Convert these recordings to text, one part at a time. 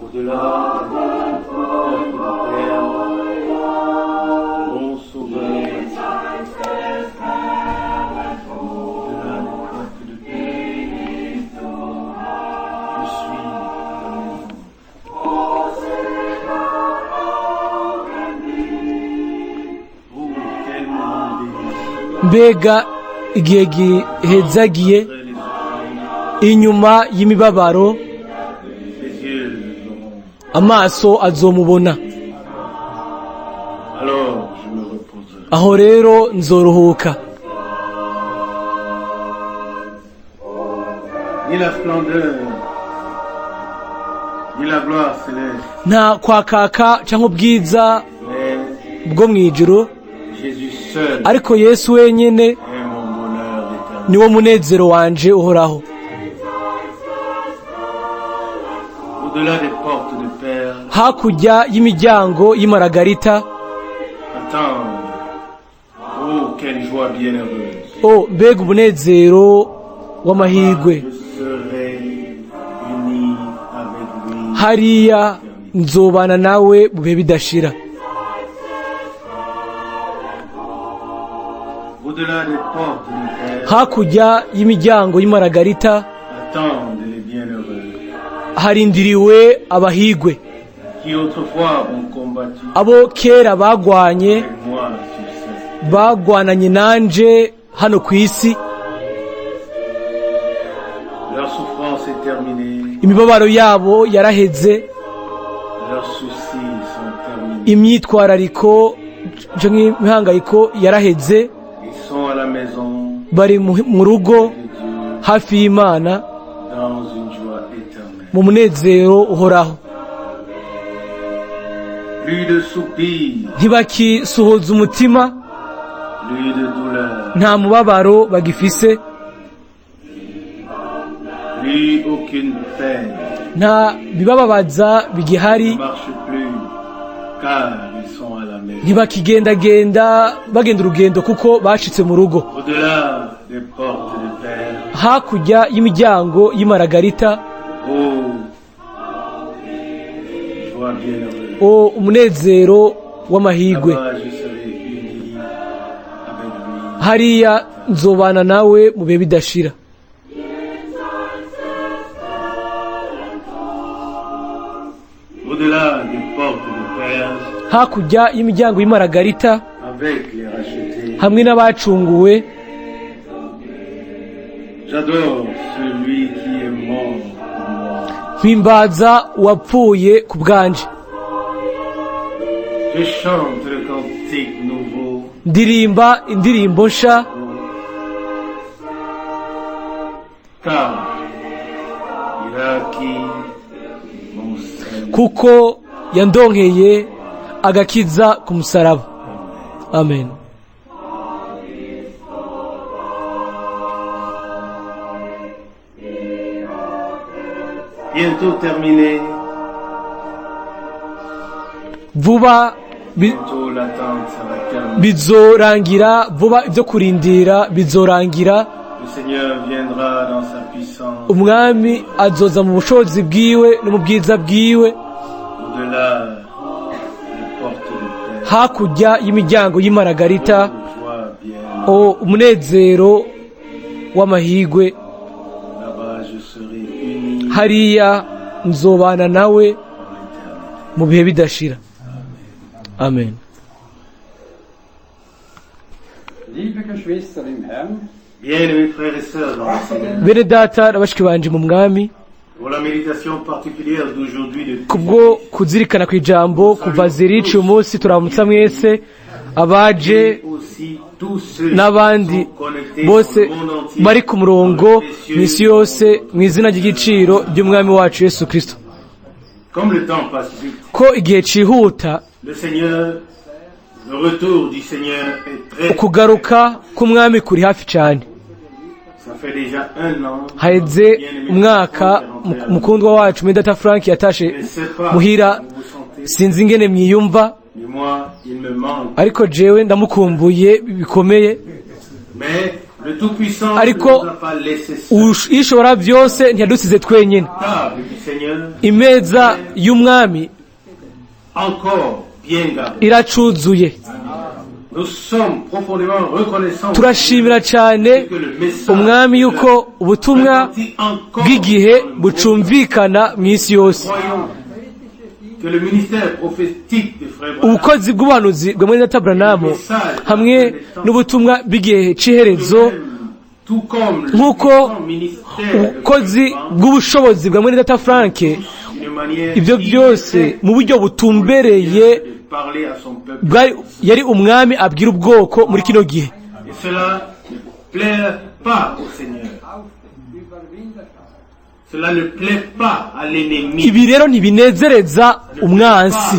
Au-delà des portes de perles, bon sauveur, au-delà des portes de paix, je suis à la maison. Oh, quel moment béni! Mbega igihe gihezagiye Après les offrandes, inyuma y'imibabaro les yeux le verront. Amaso azomubona. Alors je me reposerai. Aho rero nzoruhuka. Ni la splendeur, ni la gloire céleste, Nta kwakaka cyangwa ubwiza mais bwo mu ijuru, Jésus seul ariko Yesu wenyine est mon bonheur éternel. niwo munezero wanje uhoraho. Au-delà des portes de perles, Hakurya y'imiryango y'imaragarita, attendent. Oh, quelle joie bienheureuse. O mbega umunezero w'amahirwe! Je serai uni avec lui. Hariya nzobana nawe mu bihe bidashira. Au-delà des portes de perles, Hakurya y'imiryango y'imaragarita attendent les bienheureux harindiriwe abahigwe qui autrefois ont combattu abo kera bagwanye avec moi sur cette bagwananye nanje hano ku isi. Leur souffrance est terminée, Imibabaro yabo yaraheze, leurs soucis sont terminés. Imyitwarariko canke imihangayiko yaraheze. Ils sont à la maison Bari mu rugo de Dieu hafi y'Imana dans une joie éternelle. Mu munezero uhoraho. Plus de soupirs, Ntibakisuhuza umutima, plus de douleur, nta mubabaro bagifise, plus aucune peine. Nta bibababaza bigihari. Ils ne marchent plus, car ils sont à la maison. Ntibakigendagenda bagenda urugendo kuko bacitse mu rugo. Au-delà des portes de perles, Hakurya y'imiryango y'imaragarita, oh, joie bienheureuse. O umunezero w'amahirwe! Là-bas, je serai uni avec lui. Hariya nzobana nawe mu bihe bidashira. Au-delà des portes de perles, Hakurya y'imiryango y'imaragarita, avec les rachetés, hamwe n'abacunguwe, j'adore celui qui est mort pour moi. Mpimbaza uwapfuye ku bwanje. Je chante le cantique nouveau, Ndirimba indirimbo nsha, car il a acquis mon salut. Kuko yandonkeye agakiza ku musaraba. Amen. Bientôt terminé, Vuba bientôt l'attente sera terminée. Bizorangira vuba ibyo kurindira bizorangira. Le Seigneur viendra dans sa puissance, Umwami azoza mu bushobozi bwiwe no mu bwiza bwiwe, au-delà des portes de perles. Hakurya y'imiryango y'imaragarita. Joie bien, O umunezero w'amahirwe! Là-bas je serai uni Hariya nzobana nawe dans l'éternité. Mu bihe bidashira. Amen. Liebe Geschwister im Herrn, Bien-aimés frères et sœurs dans le Seigneur, Bene data na bashiki banje mu Mwami, pour la méditation particulière d'aujourd'hui de kubwo kuzirikana ku ijambo kuva Zurich uyu munsi, turamutsa mwese abaje aussi tous ceux qui n'abandi sont connectés bose dans le monde entier bari ku murongo dans le précieux mu isi yose mu izina ry'igiciro ry'Umwami wacu Yesu Kristo. Comme le temps passe vite, Ko igihe cihuta, le Seigneur, le retour du Seigneur est très ukugaruka k'Umwami kuri hafi cyane. Ça fait déjà un an. Haheze umwaka mukundwa wacu Mwedata Frank yatashe Je ne sais pas muhira. comment vous sentez, Sinzi ingene mwiyumva, mais moi, il me manque. ariko jewe ndamukumbuye bikomeye. Mais Le Tout-Puissant ne Ariko nous a pas laissé seuls. Ishobora byose ntiyadusize twenyine. Table du Seigneur Imeza y'umwami encore bien gardée. iracuzuye. Nous sommes profondément reconnaissants Turashimira cyane que le message umwami yuko ubutumwa retentit encore bw'igihe dans le monde. bucumvikana mu isi yose. Croyons que le ministère prophétique de Frère Branham Ubukozi bw'ubuhanuzi bwa mwene data Branham hamwe n'ubutumwa bw'igihe c'iherezo, tout comme le nk'uko puissant ministère de ubukozi Frère Branham, bw'ubushobozi bwa mwene data Frank, d'une manière ibyo byose mu buryo butumbereye de parler à son peuple. bwari yari umwami abwira ubwoko muri kino gihe. Et cela ne plaît pas au Seigneur. Cela ne plaît pas à l'ennemi. Ibi rero ntibinezereza umwansi,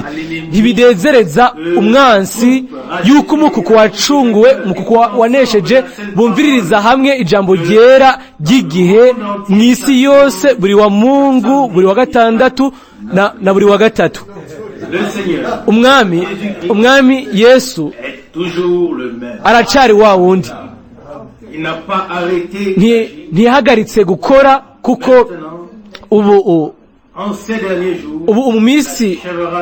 ntibinezereza umwansi yuko umukuku wacunguwe, umukuku wanesheje bumviririza hamwe ijambo ryera ry'igihe mu isi yose, buri wa Mungu, buri wa gatandatu na buri wa gatatu. Le Seigneur Umwami Yesu est toujours le même. aracari wa wundi. Il n'a pas arrêté Ntiyahagaritse gukora, kuko maintenant, ubu en ces derniers jours, ubu mu minsi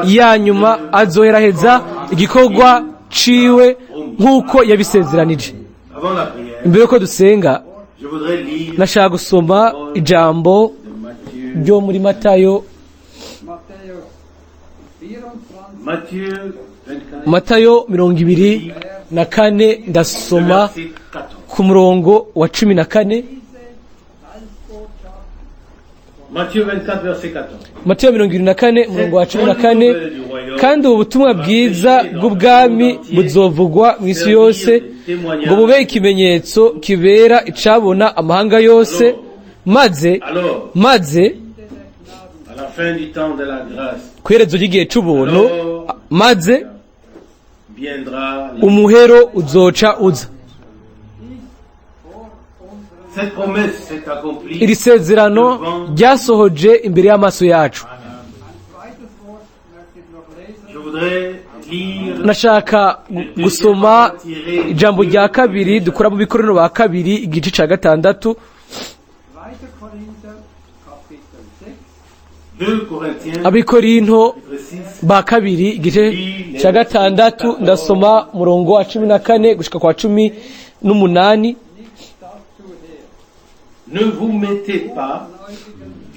ya nyuma azoheraheza igikorwa ciwe nk'uko yabisezeranije. avant la prière, Imbere yuko dusenga, je voudrais lire nashaka gusoma ijambo de Matthieu, ryo muri Matayo. Matthäus 24, Matthieu 24, Matayo 24, ndasoma verset 14. ku murongo wa 14. Matthieu 24, verset 14. Matayo 24 umurongo wa 14: "Kandi ubu butumwa bwiza bw'ubwami buzovugwa mu isi yose, ngo bube ikimenyetso kibera icabona amahanga yose, maze Alors, maze à la fin du temps de la grâce, ku iherezo ry'igihe c'ubuntu, maze viendra. umuhero uzoca uza." Cette promesse s'est accomplie. Iri sezerano ryasohoje imbere y'amaso yacu. Zweites Wort möchte ich noch lesen. Je voudrais lire Nashaka gusoma ijambo rya kabiri dukura mu Bikorino ba kabiri igice ca gatandatu. 2. Korinther, Kapitel 6, 2 Corinthiens, Abikorinto chapitre 6, ba kabiri igice ca gatandatu, ndasoma murongo wa 14 gushika kwa 18. Ne vous mettez pas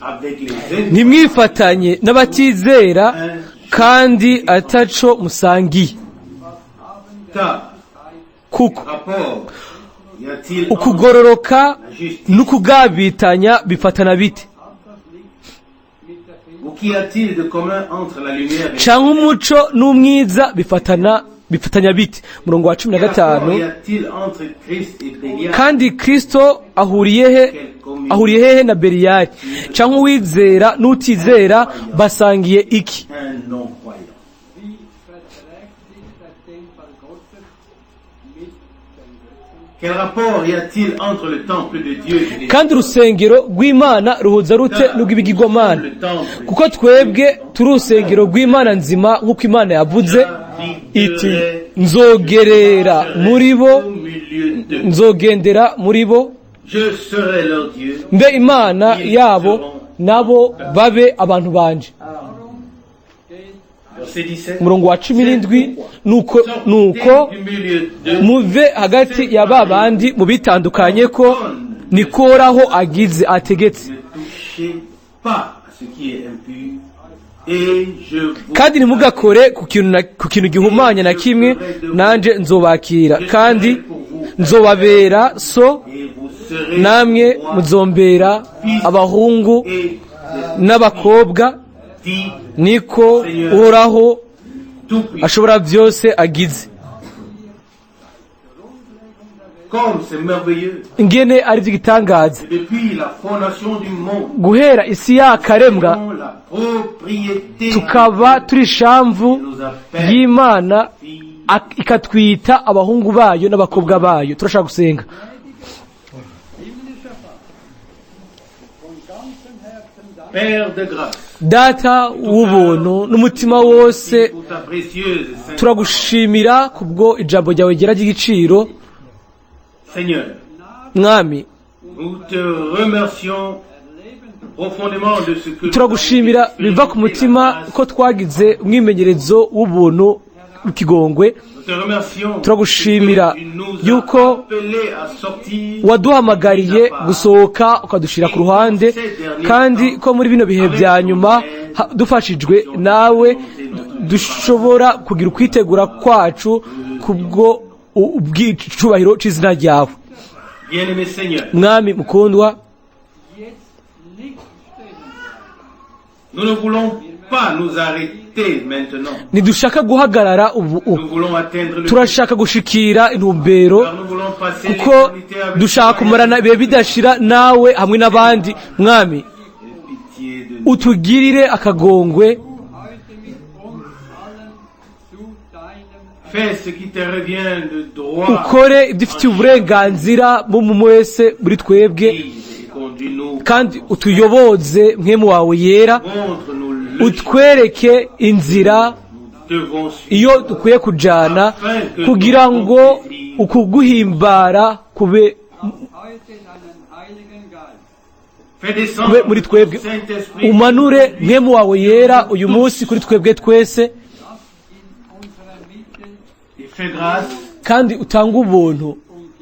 avec les ennemis Ntimwifatanye n'abatizera kandi ataco musangiye, car kuko rapport y a-t-il entre ukugororoka la justice n'ukugabitanya bifatana bite? Ou qu'y a-t-il de commun entre la lumière et Canke umuco n'umwiza bifatana bifatanya bite? Murongo wa cumi na Quel rapport gatanu y a-t-il entre Christ et Bélial? Kandi Kristo ahuriye he, ahuriye hehe na Beliyali? Canke uwizera n'utizera basangiye iki? Un non-croyant. Wie verträgt sich der Tempel Gottes mit den Götzen? Quel rapport y a-t-il entre le temple de Dieu et les Kandi urusengero rw'Imana ruhuza rute n'urw'ibigirwamana? Le temple Kuko twebwe turi urusengero rw'Imana nzima, nk'uko Imana yavuze iti: "Nzogerera muri bo, au milieu d'eux. nzogendera muri bo, Je serai leur Dieu. mbe Imana yabo, nabo babe abantu banje." Verset 17. Umurongo wa 17: Nuko Sortez du milieu d'eux. muve hagati ya ba bandi mubitandukanye ko nikoraho agize ategetse, Ne touchez pas à ce qui est impur, et je vous kandi ntimugakore ku kintu gihumanya na kimwe, nanje nzobakira, kandi nzobabera so, et vous serez namwe pour moi muzombera abahungu et des n'abakobwa, dit niko Uhoraho tout-puissant. ashobora byose agize. Comme c'est merveilleux, Ingene ari iby'igitangaza, depuis la fondation du monde, guhera isi yakaremwa la propriété tukaba turi ishamvu nous appelle y'Imana, filles. ikatwita abahungu bayo n'abakobwa bayo. Turashaka gusenga. Himmlischer Vater, von ganzem Herzen danke Père de grâce, Data w'ubuntu, n'umutima wose pour ta précieuse et sainte turagushimira kubwo ijambo ryawe ryera ry'igiciro. Seigneur, Mwami, Nous te remercions profondément de ce que nous turagushimira avons biva ku mutima expérimenté ko twagize umwimenyerezo w'ubuntu w'ikigongwe. Nous te remercions Turagushimira de ce que tu nous as yuko appelés à sortir waduhamagariye gusohoka ukadushira ku ruhande, kandi ko muri bino bihe bya nyuma dufashijwe nawe dushobora kugira ukwitegura kwacu kubwo ubwicubahiro c'izina ryawe. Bien-aimé Seigneur, Mwami mukundwa, Jetzt nicht stehen nous ne voulons pas nous arrêter maintenant. Ntidushaka guhagarara ubu. Nous voulons atteindre le Turashaka gushikira intumbero, car nous voulons passer kuko l'éternité avec dushaka toi. kumarana ibihe bidashira nawe hamwe n'abandi. Mwami, Aie pitié de nous. utugirire akagongwe. Du heute mit uns allen zu deinem Fais ce qui te revient de droit. Ukore ibyo ufitiye uburenganzira mu wese muri twebwe, Guide et conduis-nous. kandi utuyoboze Mpwemu wawe yera. Montre-nous le Utwereke inzira nous devons suivre. iyo dukwiye kujana, kugira ngo ukuguhimbara kube heute in einen Heiligen Geist. Fais descendre kube muri twebwe. Saint-Esprit Umanure Mpwemu wawe yera uyu munsi kuri twebwe twese, Lass in unserer Mitte et fais grâce kandi utange ubuntu. und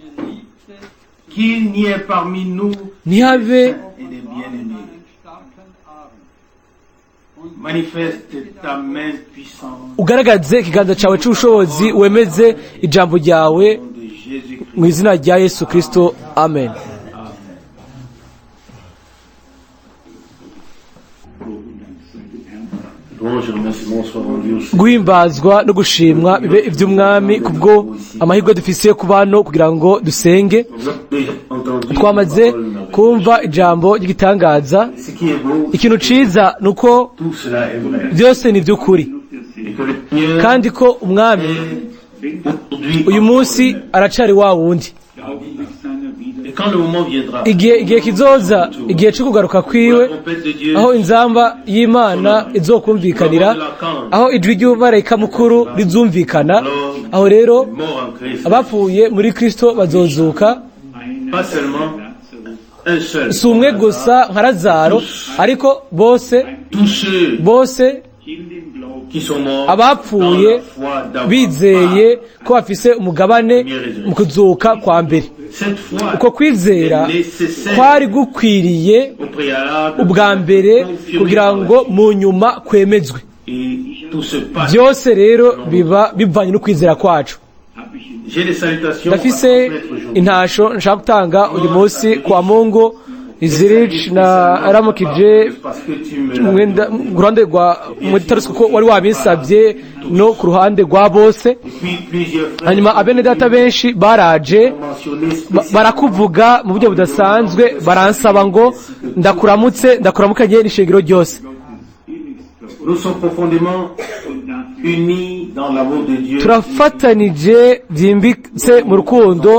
Geliebte qu'il n'y ait parmi nous Ntihabe et des bien-aimés. einen starken Arm. Und Manifeste ta main puissante Ugaragaze ikiganza cyawe cy'ubushobozi, wemeze ijambo ryawe. au nom de Jésus-Christ. Mu izina rya Yesu Kristo, amen. Louange et remerciements soient rendus au Seigneur. Guhimbazwa no gushimwa bibe iby'Umwami kubwo amahirwe dufisiye ku bano kugira ngo dusenge. Nous avons déjà entendu Twamaze une parole merveilleuse. kumva ijambo ry'igitangaza. Ce qui est beau, Ikintu ciza ni uko tout cela est vrai. byose ni iby'ukuri, Et que le Seigneur kandi ko Umwami est aujourd'hui uyu munsi aracari wa wundi. Et quand le moment viendra, Igihe kizoza, igihe cyo kugaruka kwiwe, la trompette de Dieu aho inzamba y'Imana izokumvikanira, aho ijwi ry'umumarayika mukuru rizumvikana, aho rero les morts en Christ, abapfuye muri Kristo bazozuka. Pas seulement un seul, Si umwe gusa nka Lazaro, ariko bose, tous ceux bose qui sont morts abapfuye dans la foi d'avoir bizeye ko bafise umugabane mu kuzuka kwa mbere. Cette foi Uko kwizera est nécessaire kwari gukwiriye au préalable ubwa mbere confirmée kugira par la ngo mu nyuma kwemezwe. Et tout se passe. Byose rero biba bivanye no kwizera kwacu. J'ai des salutations à Ndafise transmettre aujourd'hui. intasho nshaka gutanga uyu munsi kwa Mungu Izirich na aramukije Parce que tu me l'as mwenda ku ruhande rwa Mutarusi kuko wari wabinsabye, no ku ruhande rwa bose. Et puis plusieurs frères Hanyuma abene data benshi baraje ont mentionné barakuvuga mu buryo budasanzwe, baransaba ngo ndakuramutse, ndakuramukanye n'ishengero ryose. Nous sommes profondément unis dans l'amour de Dieu. Turafatanije byimbitse mu rukundo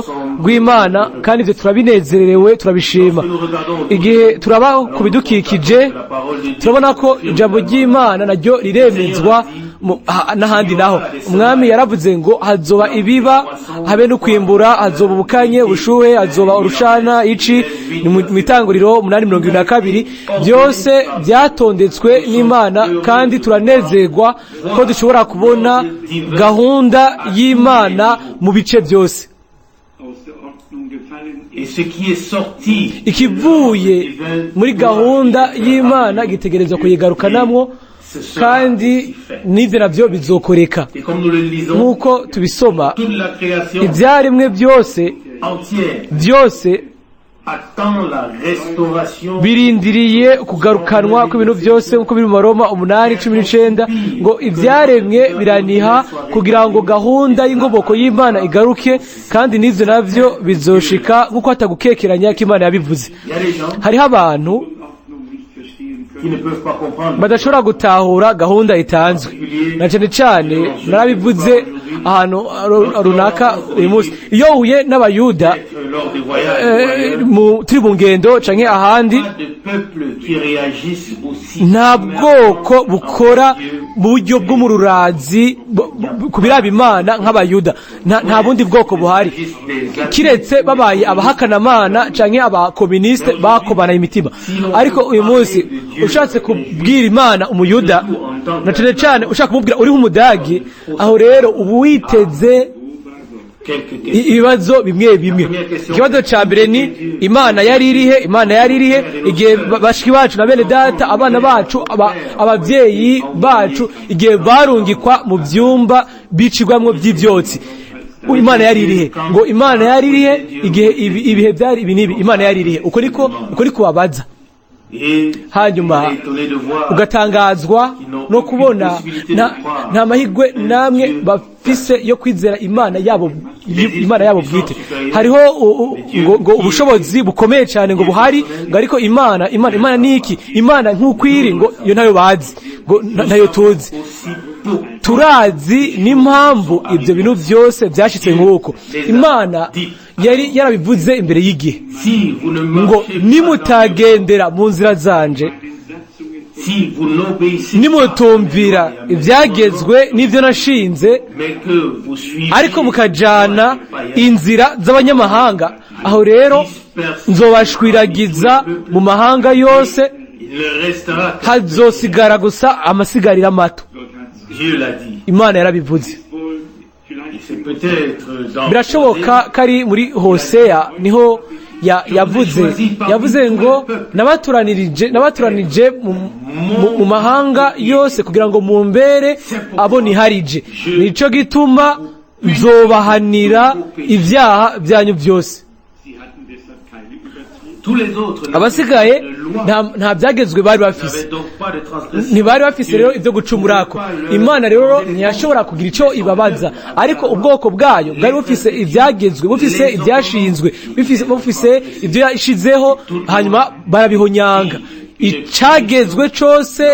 rw'Imana, kandi ibyo turabinezerewe, turabishima. Nous regardons autour Igihe turaba ku bidukikije, de la parole de Dieu. Turabona ko ijambo ry'Imana naryo riremezwa n'ahandi naho. Umwami yaravuze ngo hazoba ibiba, habe no kwimbura, hazoba ubukanye, ubushuhe, hazoba urushana, ici. Ni mu Itanguriro 8:22. Byose byatondetswe n'Imana, kandi turanezerwa ko dushobora kubona gahunda y'Imana mu bice byose. Aus der Ordnung gefallen Et ce qui est sorti Ikivuye muri gahunda y'Imana gitegerezwa kuyigarukanamwo, ce sera kandi aussi fait. n'ivyo navyo bizokoreka. Et comme nous le lisons, Nk'uko tubisoma, toute la création ibyaremwe byose entière byose attend la restauration birindiriye kugarukanwa kw'ibintu byose, nk'uko biri mu Baroma 8:19, ngo ibyaremwe biraniha kugira ngo gahunda y'inkomoko y'Imana igaruke, kandi n'ivyo navyo bizoshika nk'uko hatagukekeranya ko Imana yabivuze. Il y a des gens Hariho abantu Ordnung nicht verstehen qui können. ne peuvent pas comprendre. Badashobora gutahura gahunda itanzwe, na cyane cyane narabivuze ahantu runaka uyu munsi. Iyo uhuye n'abayuda Peut-être lors des voyages, ou ailleurs, turi mu ngendo canke ahandi, pas de peuple qui réagisse aussi nta bwoko bukora mu buryo bw'umururazi ku biraba Imana nk'abayuda. Nta bundi bwoko buhari, kiretse babaye abahakanamana canke abakominisite bakobana imitima. Ariko uyu munsi ushatse kubwira Imana umuyuda, na cane cane ushaka kumubwira uri nk'umudagi, aho rero uba witeze quelques questions. ibibazo bimwe bimwe. Ikibazo ca mbere ni: Imana yari irihe? Imana yari irihe igihe bashiki bacu na bene data, abana bacu, abavyeyi bacu, igihe barungikwa mu vyumba bicirwamwo vy'ivyotsi? Imana yari irihe? Ngo Imana yari irihe igihe ibihe byari ibi n'ibi? Imana yari irihe? Uko niko babaza. Et Hanyuma il est étonné de voir ugatangazwa no kubona nta mahirwe namwe bafise yo kwizera Imana yabo, Imana yabo bwite. Hariho ngo ubushobozi bukomeye cyane ngo buhari, ngo ariko Imana ni iki? Imana nk'uko iri, ngo iyo ntayo bazi, ngo ntayo tuzi. aussi pour Turazi n'impamvu ibyo bintu byose byashitse, nk'uko Imana yari yarabivuze imbere y'igihe si vous ne ngo marchez pas nimutagendera mu nzira zanje, si vous n'obéissez nimutumvira ibyagezwe n'ibyo nashinze, mais que vous suivez ariko mukajana inzira z'abanyamahanga, aho rero nzobashwiragiza mu mahanga yose, il ne restera que hazosigara gusa amasigarira mato. Dieu l'a dit. Imana yarabivuze. Wohl Et vielleicht c'est peut-être dans Birashoboka ko ari muri Hoseya niho yavuze ngo nabaturanije mu mahanga yose kugira ngo mumbere abo niharije, nico gituma nzobahanira ibyaha byanyu byose. sie hatten deshalb keine Übertretung. Tous les autres Abasigaye nta byagezwe bari bafise, n'avaient donc pas de transgression. ntibari bafise rero ibyo gucumurako. Imana rero ntiyashobora kugira icyo ibabaza. Ariko ubwoko bwayo bwari bufise ibyagezwe, bufise ibyashinzwe, bufise ibyo yashizeho, hanyuma barabihonyanga. Icagezwe cose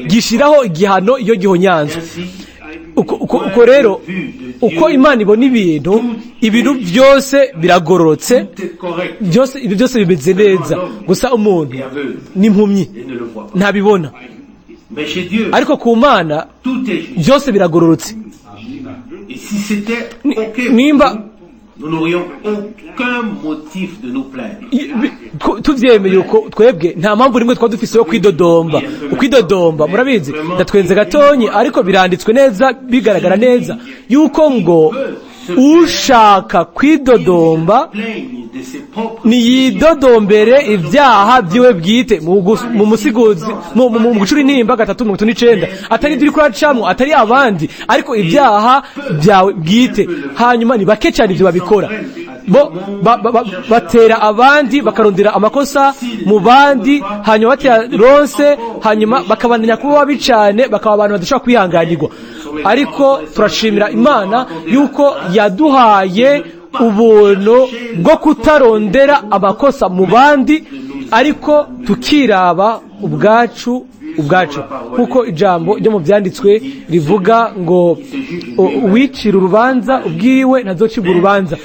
gishiraho igihano iyo gihonyanzwe. Ainsi, Uko rero uko Imana ibona ibintu, ibintu byose biragororotse, tout est correct byose, ibyo byose bimeze neza. Gusa umuntu et aveugle n'impumyi, et ne le voit pas. ntabibona. Mais chez Dieu, Ariko ku Mana tout est juste. byose biragororotse. Et si c'était OK, Nimba nous n'aurions aucun motif de nous plaindre. Tuvyemeye uko, twebwe nta mpamvu rimwe twaba dufise yo kwidodomba. Ukwidodomba, murabizi, ndatwenze gatonyi, ariko biranditswe neza, bigaragara neza yuko ngo ushaka kwidodomba Plaigne de ses propres niyidodombere ibyaha byiwe bwite, mu musiguzi mu gucura intimba 3:39, atari ibyo uriko uracamwo, atari abandi, ariko ibyaha byawe bwite. Hanyuma ni bake cyane ibyo babikora. Bo batera abandi, bakarondera amakosa mu bandi, hanyuma batera ronse, hanyuma bakabandanya kuba babi cyane, bakaba abantu badashobora kwihanganirwa. Ariko turashimira Imana yuko yaduhaye ubuntu bwo kutarondera amakosa mu bandi, ariko tukiraba ubwacu ubwacu, kuko ijambo ryo mu byanditswe rivuga ngo uwicira urubanza ubwiwe ntazocibwa urubanza.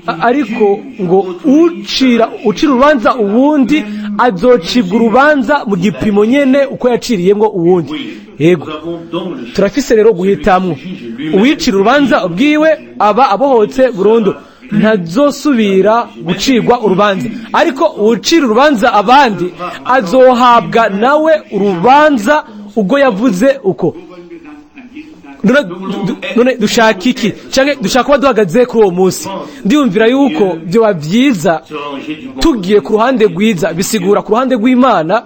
Ariko ngo ucira urubanza uwundi azocibwa urubanza mu gipimo nyene uko yaciriyemwo uwundi. Yego. Nous avons donc le choix. Turafise rero guhitamwo. Uwicira urubanza ubwiwe aba abohotse burundu, ntazosubira gucirwa urubanza. Ariko uwucira urubanza abandi azohabwa nawe urubanza ubwo yavuze uko. None dushaka iki? Canke dushaka kuba duhagaze kuri uwo munsi? Ndiyumvira yuko byoba byiza Se ranger du bon tugiye ku ruhande rwiza, bisigura ku ruhande rw'Imana,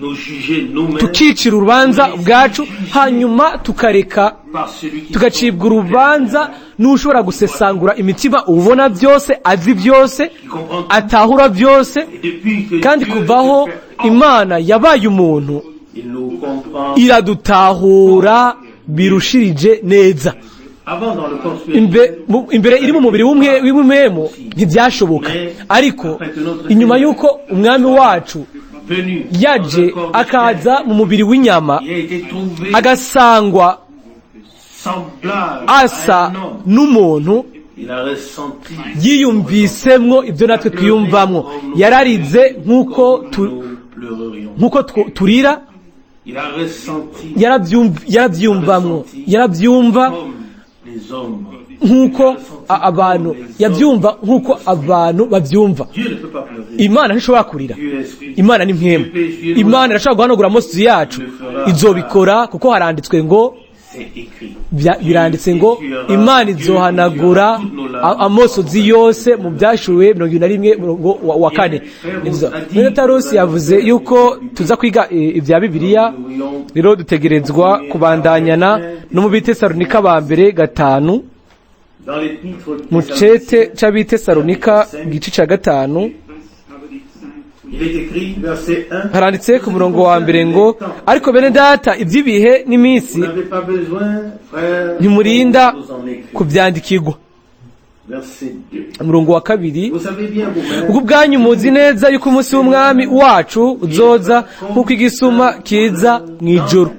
nous juger nous-mêmes tukicira urubanza ubwacu, hanyuma tukareka par celui qui tugacibwa urubanza n'ushobora gusesangura imitima, ubona byose, azi byose, atahura byose. Et depuis que Kandi Dieu kuvaho s'est fait homme, Imana yabaye umuntu, il nous comprend. iradutahura birushirije neza. Avant, dans le corps spirituel, Imbere iri mu mubiri w'umwemu ntibyashoboka, ariko inyuma y'uko umwami wacu venu yaje dans un corps de akaza chair, mu mubiri w'inyama, il a été trouvé agasangwa Semblable à asa un homme. n'umuntu, Il a ressenti yiyumvisemwo ibyo natwe twiyumvamwo, yararize nk'uko comme nous pleurerions. nk'uko turira. Il a ressenti Yarabyumvamwo, yarabyumva comme les hommes. nk'uko abantu yabyumva, nk'uko abantu babyumva. Dieu ne peut pas pleurer. Imana ntishobora kurira. Dieu est esprit. Imana ni mpwemu. Imana irashobora guhanagura amosozi yacu, izobikora, kuko haranditswe ngo C'est écrit. Biranditse ngo Imana izohanagura amosozi yose, mu Byashuwe 71 murongo wa 4. Mwene Tarusi yavuze yuko tuza kwiga ibya Bibiliya. Rero dutegerezwa kubandanyana no mu Bitesalonika ba mbere 5. Dans l'épître Mu cete c'Abitesalonika, igice ca 5. Il est écrit, verset 1. Haranditse ku murongo wa mbere ngo: "Ariko bene Data, iby'ibihe n'iminsi Vous n'avez pas besoin, frères, ntimurinda qu'on vous en écrive. kubyandikirwa." Verset 2. Umurongo wa 2: Vous savez bien vous-même "Ubwo ubwanyu muzi neza yuko umunsi w'Umwami wacu uzoza nk'uko igisuma kiza mu ijoro."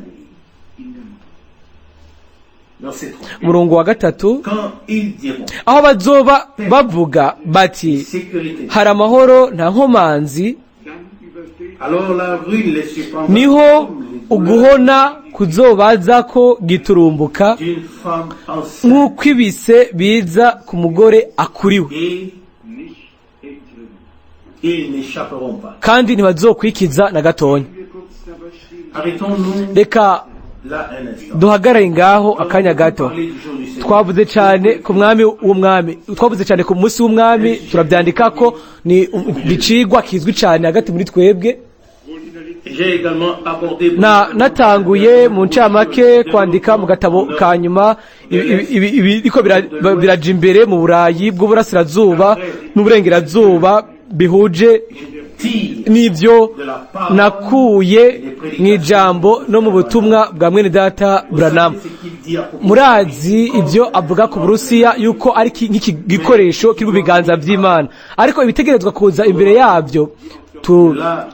Verset 3. Umurongo wa 3: Quand ils diront "Aho bazoba bavuga bati sécurité, hari amahoro, nta nkomanzi, alors la ruine les surprendra niho comme les douleurs uguhona kuzobaza ko giturumbuka, d'une femme enceinte nk'uko ibise biza ku mugore akuriwe, et ils n'échapperont pas. kandi ntibazokwikiza na gatonya." Arrêtons-nous Reka là un instant. duhagarare ngaho akanya gato. Parler du jour du Seigneur. Twavuze cyane ku mwami w'umwami, twavuze cyane ku munsi w'Umwami, turabyandika ko ni icigwa kizwi cyane hagati muri twebwe. J'ai également abordé Na natanguye mu ncamake kwandika mu gatabo ka nyuma ibiriko biraja imbere mu Burayi bw'uburasirazuba n'uburengerazuba bihuje tire n'ibyo nakuye mu ijambo no mu butumwa bwa mwene Data Branham. ce qu'il dit à propos Murazi ibyo avuga ku Burusiya, yuko ari nk'iki gikoresho kiri mu biganza by'Imana, ariko ibitegerezwa kuza imbere yabyo,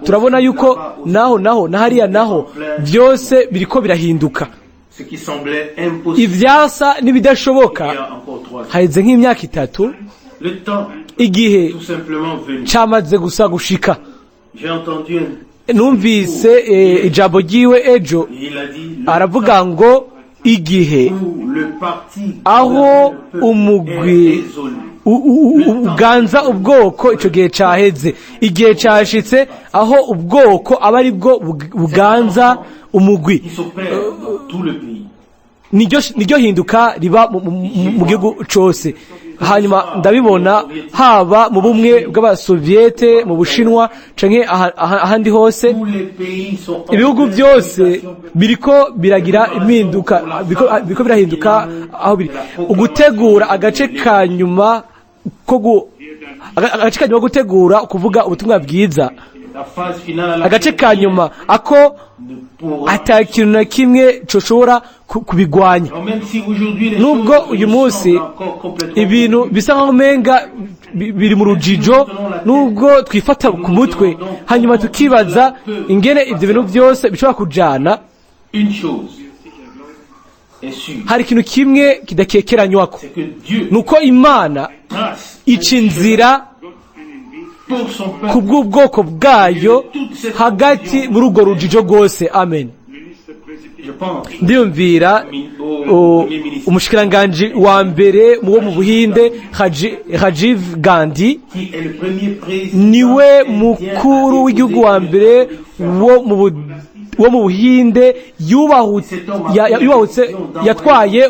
turabona yuko naho na hariya naho byose biriko birahinduka. Ce qui semblait impossible Ivyasa n'ibidashoboka il y a encore 3 ans. haheze nk'imyaka 3. Le temps Igihe est tout simplement venu. camaze gusa gushika. J'ai entendu un Numvise ijambo ryiwe ejo. Il a dit le Aravuga ngo igihe où le parti aho le peuple umugwi est résolu. uganza ubwoko, ico gihe caheze. Igihe cashitse aho ubwoko aba ari bwo buganza umugwi. Qui s'opère dans tout le pays. Niryo hinduka riba mu gihugu cose. Hanyuma ndabibona haba mu Bumwe bw'Abasoviete, mu Bushinwa canke ahandi hose. Tous les pays sont en Ibihugu pleine byose mutation. biriko biragira impinduka, biriko birahinduka, aho biri ugutegura agace ka nyuma ko agace ka nyuma ko gutegura kuvuga ubutumwa bwiza. La phase finale à Agace laquelle ka nyuma ako ne pourra. ata kintu na kimwe coshobora kubigwanya. Alors même si aujourd'hui les Nubwo choses uyu nous munsi semblent encore complètement ibintu bisa nkaho umenga biri mu rujijo, nubwo twifata ku mutwe hanyuma tukibaza ingene ibyo bintu byose bishobora kujana, une chose est sûre, hari ikintu kimwe kidakekeranywako, c'est que Dieu nuko Imana trace ica inzira pour son ku peuple bw'ubwoko bwayo hagati muri urwo rujijo rwose. Amen. Je pense Ndiyumvira au premier ministre umushikiranganji wa mbere wo mu Buhinde, Rajiv Gandhi, qui est le premier président niwe indien mukuru à w'igihugu wa épouser mbere wo mu Buhinde yubahutse yatwaye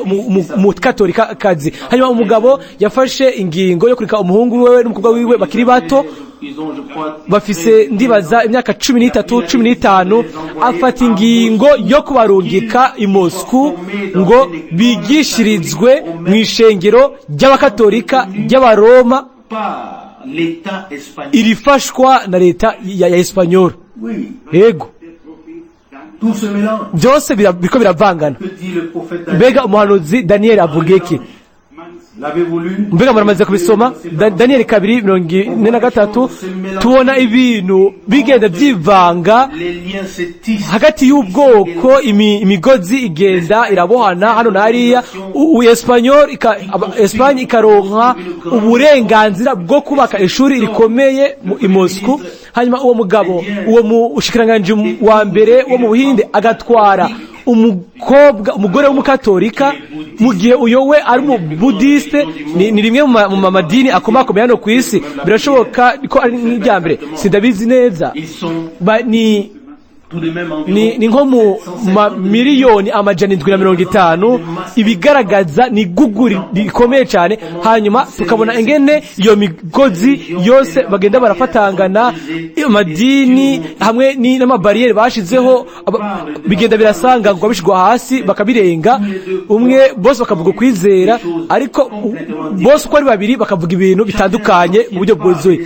umukatolika kazi. Hanyuma umugabo yafashe ingingo yo kureka umuhungu wiwe n'umukobwa wiwe bakiri bato, Ils ont, je crois, bafise ndibaza imyaka 13, 15, afata ingingo yo kubarungika i Moscou ngo bigishirizwe mu ishengero ry'Abakatolika ry'Abaroma par l'État espagnol. irifashwa na leta ya Espanyol. Oui, Yego. tout se mélange. Byose biriko biravangana. Que dit le prophète Daniel? Mbega umuhanuzi Daniel avuga iki? L'avez-vous lu? Mbega muramaze kubisoma? Daniyeli 2:43, tubona ibintu bigenda byivanga Les liens se tissent. hagati y'ubwoko, imigozi igenda irabohana hano na hariya. Espagne ikaronka uburenganzira bwo kubaka ishuri rikomeye i Moscou. Hanyuma uwo mugabo, uwo mushikiranganji wa mbere wo mu Buhinde, agatwara umukobwa, umugore w'umukatolika, mu gihe uyo we ari umu bouddhiste. Ni rimwe mu madini akomakomeye hano ku isi. Birashoboka ko ari nk'irya mbere, sindabizi neza. Ils sont Ni tout de même environ ni nko mu ma miliyoni 750. Ibigaragaza ni gugu rikomeye cyane. Hanyuma tukabona ingene iyo migozi yose bagenda barafatangana, amadini hamwe n'amabariyeri bashizeho, bigenda birasangangwa, bishirwa hasi, bakabirenga. Umwe, bose bakavuga ukwizera, ariko bose uko ari babiri bakavuga ibintu bitandukanye mu buryo bwuzuye.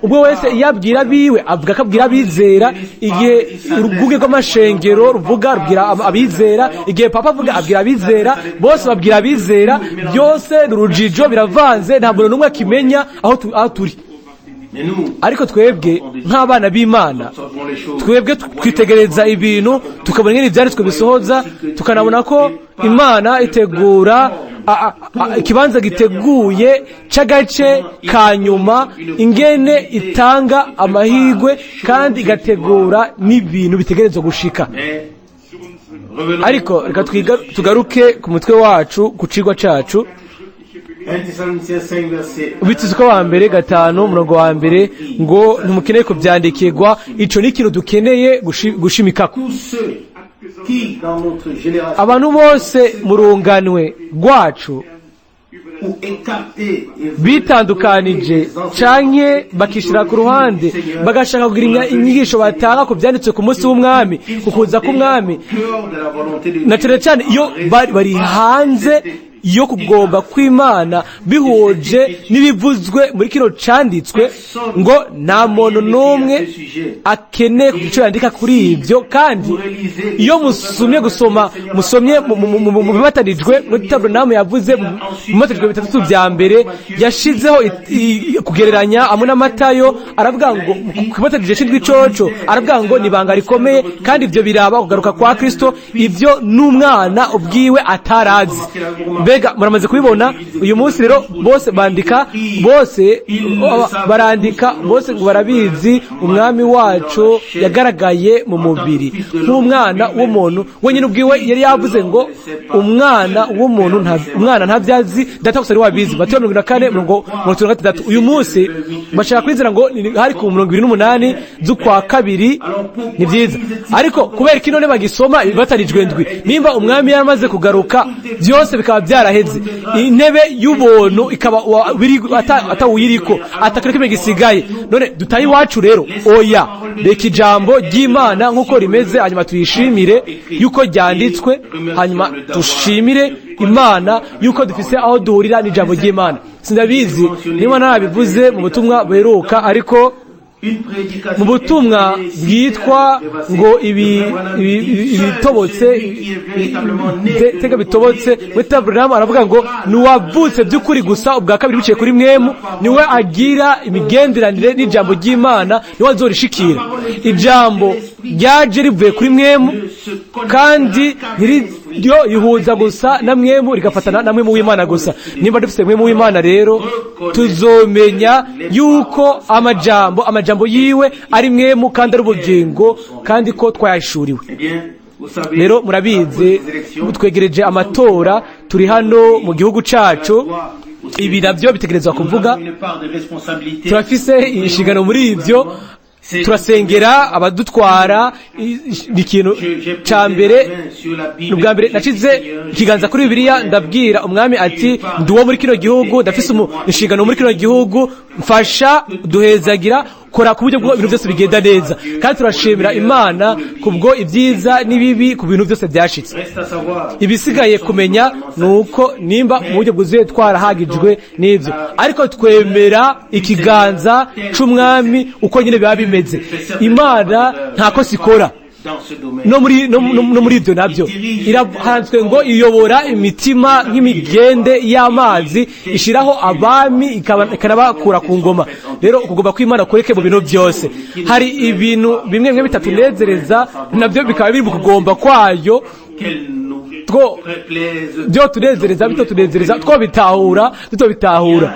Ubwo wese iyo abwira abiwe, avuga ko abwira abizera. Igihe uruguge rw'amashengero ruvuga, rubwira abizera. Igihe papa avuga, abwira abizera. Bose babwira abizera. Byose ni urujijo, biravanze, nta muntu n'umwe akimenya aho turi. Mais nous, Ariko twebwe nk'abana b'Imana, observons les choses. twebwe twitegereza ibintu, tukabona ingene ivyanditswe bisohoza, tukanabona ko Imana itegura ikibanza giteguye c'agace ka nyuma, ingene itanga amahirwe kandi igategura n'ibintu bitegerezwa gushika. Mais revenons. Ariko reka tugaruke ku mutwe wacu, ku cigwa cacu. 1 Thessaloniciens 5, verset Ubitswe wa mbere 5, umurongo wa mbere, ngo ntimukeneye kuvyandikirwa. Ico ni ikintu dukeneye gushimikako. Tous ceux qui, dans notre génération, Abantu bose mu runganwe rwacu ou écartés et bitandukanije canke bakishira ku ruhande, bagashaka kugira inyigisho batanga ku vyanditswe ku munsi w'Umwami, ku kuza k'Umwami, dehors de la volonté de na cane cane iyo bari hanze yo kugomba kw'Imana, bihuje n'ibivuzwe muri kino canditswe, ngo nta muntu n'umwe akeneye kugira ico yandika kuri ibyo. Kandi iyo musumye gusoma, musomye mu bibatanijwe muri Tabernamu, yavuze mu bibatanijwe bitatu vya mbere, yashizeho kugereranya hamwe na Matayo. Aravuga ngo ku bibatanijwe c'indwi coco, aravuga ngo ni ibanga rikomeye, kandi ivyo biraba kugaruka kwa Kristo, ivyo n'umwana ubwiwe atarazi. Mbega muramaze kubibona? Uyu munsi rero bose bandika, bose barandika, bose ngo barabizi. Umwami wacu yagaragaye mu mubiri nk'umwana w'umuntu. Wenyine ubwiwe yari yavuze ngo umwana w'umuntu umwana ntabyazi, data gusa ari wabizi. Matayo 44, mirongo 36. Uyu munsi bashaka kwizera ngo hari ku 28 z'ukwa kabiri. Ni byiza, ariko kubera ko none bagisoma batarijwe ndwi, nimba Umwami yaramaze kugaruka, byose bikaba byaraheze, intebe y'ubuntu ikaba atawuyiriko, atakiri kimwe gisigaye, none dutaye iwacu rero? Oya, reka ijambo ry'Imana nk'uko rimeze, hanyuma tuyishimire yuko ryanditswe, hanyuma dushimire Imana yuko dufise aho duhurira n'ijambo ry'Imana. Sindabizi niba narabivuze mu butumwa buheruka, ariko mu butumwa bwitwa ngo ibitobotse, tega bitobotse, muri Tabernamu aravuga ngo nuwavutse by'ukuri gusa ubwa kabiri biciye kuri mwemu, niwe agira imigenderanire n'ijambo ry'Imana, niwe azorishikira. Ijambo ryaje rivuye kuri mwemu, kandi ryo rihuza gusa na mwemu, rigafatana na mwemu w'Imana gusa. Nimba dufite mwemu w'Imana rero, tuzomenya yuko amajambo yiwe ari mwemu kandi ari ubugingo, kandi ko twayashuriwe. Rero murabizi, twegereje amatora, turi hano mu gihugu cacu. Ibi nabyo bitegerezwa kuvuga, turafise inshingano muri ibyo. Turasengera abadutwara. Ni ikintu ca mbere. Ni ubwa mbere nashize ikiganza kuri Bibiliya, ndabwira Umwami ati: "Ndi uwo muri kino gihugu, ndafise inshingano muri kino gihugu, mfasha, duhezagira, kora ku buryo bwo ibintu byose bigenda neza." Kandi turashimira Imana kubwo ibyiza n'ibibi, ku bintu byose byashitse. Ibisigaye kumenya ni uko nimba mu buryo bwuzuye twarahagijwe n'ibyo, ariko twemera ikiganza c'Umwami uko nyine biba bimeze. Imana nta kosa ikora. dans ce domaine. No muri ibyo nabyo irahanzwe ngo iyobora imitima nk'imigende y'amazi, ishyiraho abami, ikanabakura ku ngoma. Rero ukugomba kw'Imana kureke mu bintu byose. Hari ibintu bimwe bimwe bitatunezereza, nabyo bikaba biri mu kugomba kwayo. Qu'elle nous plaise. Byo tunezereza, bitotunezereza, twobitahura, tutobitahura.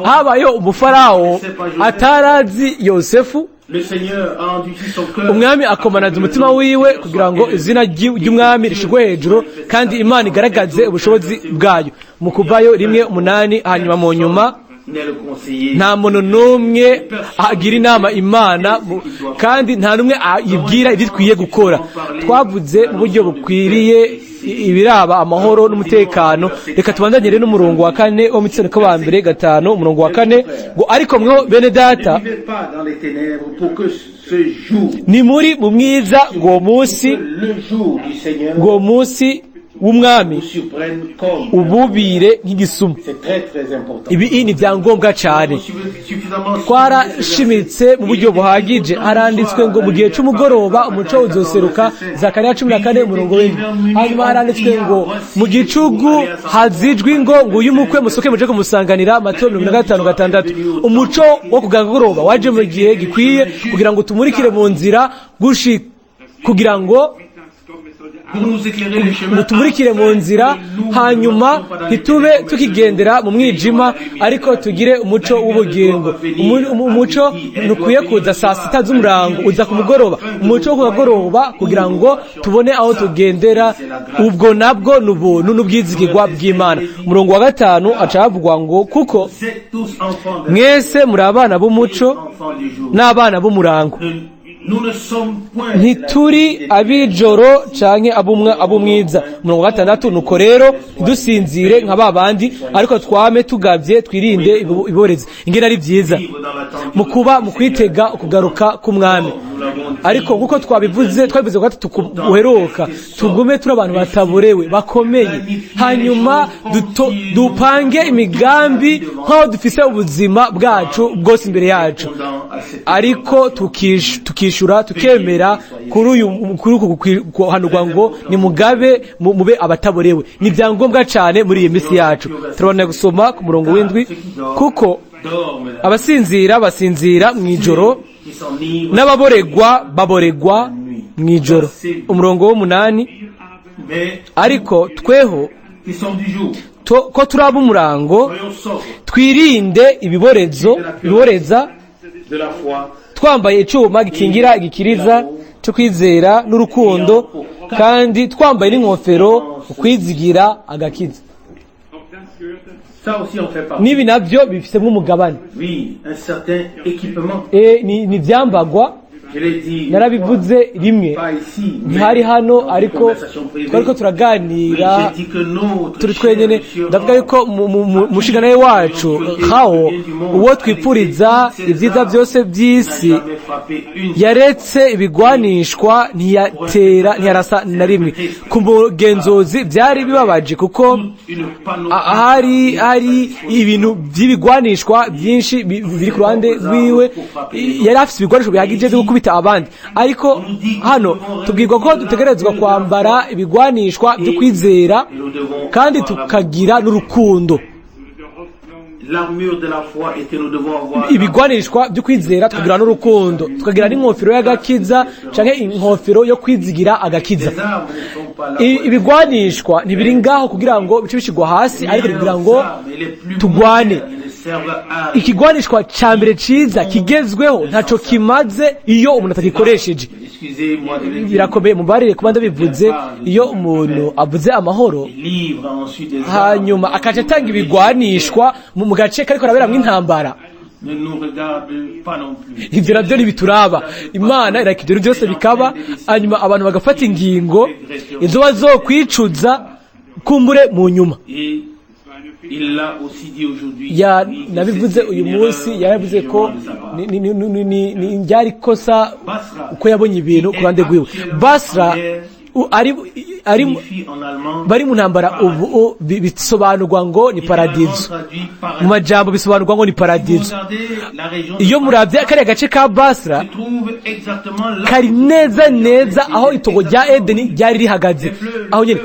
Habayeho umufarawo atarazi Yosefu. Le Seigneur a endurci son cœur. Umwami akomanaza umutima wiwe kugira ngo izina ry'umwami rishigwe hejuru kandi Imana igaragaze ubushobozi bwayo, mu Kuvayo 1:8. Hanyuma mu nyuma N'est le conseiller. nta muntu n'umwe agira inama Imana kandi nta n'umwe ayibwira ibyo ikwiye gukora. Twavuze mu buryo bukwiriye ibiraba amahoro n'umutekano. Reka tubandanye rero n'umurongo wa 4 wo mu Tesalonike wa mbere 5, umurongo wa 4, ngo: "Ariko mwo bene data, Ne vivez pas dans les ténèbres pour que ce jour, ni muri mu mwiza, ngo uwo munsi, le jour du Seigneur, ngo uwo munsi w'umwami vous surprenne comme. ububire nk'igisuma." C'est très très important. Ibi ni ibyangombwa cyane. Suffisamment. Twarashimitse mu buryo buhagije. Haranditswe ngo mu gihe cy'umugoroba umuco uzoseruka, Zakariya 14 umurongo w'7. Hanyuma haranditswe ngo mu gicugu hazijwi ngo nguyu umukwe, musoke muje kumusanganira, Matayo 25:6. Umuco wo kugagoroba waje mu gihe gikwiye kugira ngo tumurikire mu nzira gushi kugira ngo Pour nous éclairer le chemin. ngo tumurikire mu nzira, hanyuma ntitube tukigendera mu mwijima, ariko tugire umuco w'ubugingo. Umuco ntukwiye kuza saa sita z'umurango, uza ku mugoroba, umuco wo ku kagoroba, kugira ngo tubone aho tugendera. Ubwo nabwo ni ubuntu n'ubwizigirwa bw'Imana. Umurongo wa 5 aca havugwa ngo: "Kuko Vous êtes tous enfants de mwese muri abana b'umuco enfants du jour. n'abana b'umurango." Nous ne sommes point Ntituri ab'ijoro canke ab'umwiza. Umurongo wa 6: "Nuko rero ntidusinzire nka ba bandi, ariko twame tugavye, twirinde iborezi." Ingene ari byiza vivre dans l'attente mu kuba mu kwitega ukugaruka k'umwami! Ariko nk'uko twabivuze, twabivuze ku gatatu uheruka, tugume turi abantu bataborewe, bakomeye, hanyuma dupange imigambi nk'aho dufise ubuzima bwacu bwose imbere yacu, à cette ariko tukishura tukemera kuri uku guhanurwa ngo nimugabe, mube abataborewe. Ni ibyangombwa cyane muri iyi minsi yacu. Turabona gusoma ku murongo w'7: "Kuko dorment abasinzira basinzira mu ijoro, qui s'enivrent n'ababoregwa baboregwa mu ijoro." Umurongo w'8: mais "Ariko tweho, qui sommes du jour, ko turi ab'umurango, soyons sobres twirinde ibiborezo ibiboreza, de la foi twambaye icyuma gikingira igikiriza cyo kwizera n'urukundo, kandi twambaye n'inkofero ukwizigira agakiza." Ça aussi en fait partie. N'ibi nabyo bifisemo umugabane. Oui, un certain équipement. E, ni ibyambagwa. Je l'ai dit. Narabivuze rimwe, Pas ici, mais ntihari hano, dans une ariko conversation privée. twariko turaganira Oui, j'ai dit que notre turi twenyine, ndavuga yuko mushiganaye wacu hawo, uwo twipfuriza ibyiza byose by'isi, jamais frappé une yaretse ibigwanishwa, ntiyatera, ntiyarasa na rimwe ku mugenzuzi. Byari bibabaje kuko une panoplie hari ibintu by'ibigwanishwa byinshi biri ku ruhande rwiwe. Yari afite ibigwanisho bihagije byo gukubita abandi. Ariko hano tubwirwa ko dutegerezwa kwambara ibigwanishwa byo kwizera et nous devons kandi tukagira n'urukundo. l'armure de la foi et que nous devons avoir Ibigwanishwa byo kwizera, tukagira n'urukundo, tukagira n'inkofero y'agakiza canke inkofero yo kwizigira agakiza. Les armes ne sont pas là Ibigwanishwa ntibiri ngaho kugira ngo bice bishigwa hasi, ariko kugira ngo tugwane. Ikigwanishwa ca mbere ciza kigezweho ntaco kimaze iyo umuntu atagikoresheje. Excusez-moi de le dire. Birakomeye, mubarire kuba ndabivuze. Iyo umuntu avuze amahoro, Livre ensuite des armes. hanyuma akaca atanga ibigwanishwa mu gace kariko karaberamwo intambara, Ne nous regarde pas non plus. ivyo navyo ntibituraba. Imana ireka ibyo byose bikaba, hanyuma abantu bagafata ingingo izo bazokwicuza kumbure mu nyuma. Et il l'a aussi dit aujourd'hui. Ya Oui, que nabivuze c'était uyu une munsi, erreur yaravuze ko de sa part. ni ryari kosa Basra uko yabonye ibintu ku ruhande rwiwe. Basra ari ari signifie en allemand bari mu ntambara ubu bisobanurwa ngo ni littéralement paradizo traduit mu paradis. majambo bisobanurwa ngo ni Vous paradizo regardez la région iyo de muravye kariya gace ka Basra se trouve exactement là kari neza neza aho itongo rya Edeni ryari rihagaze aho nyene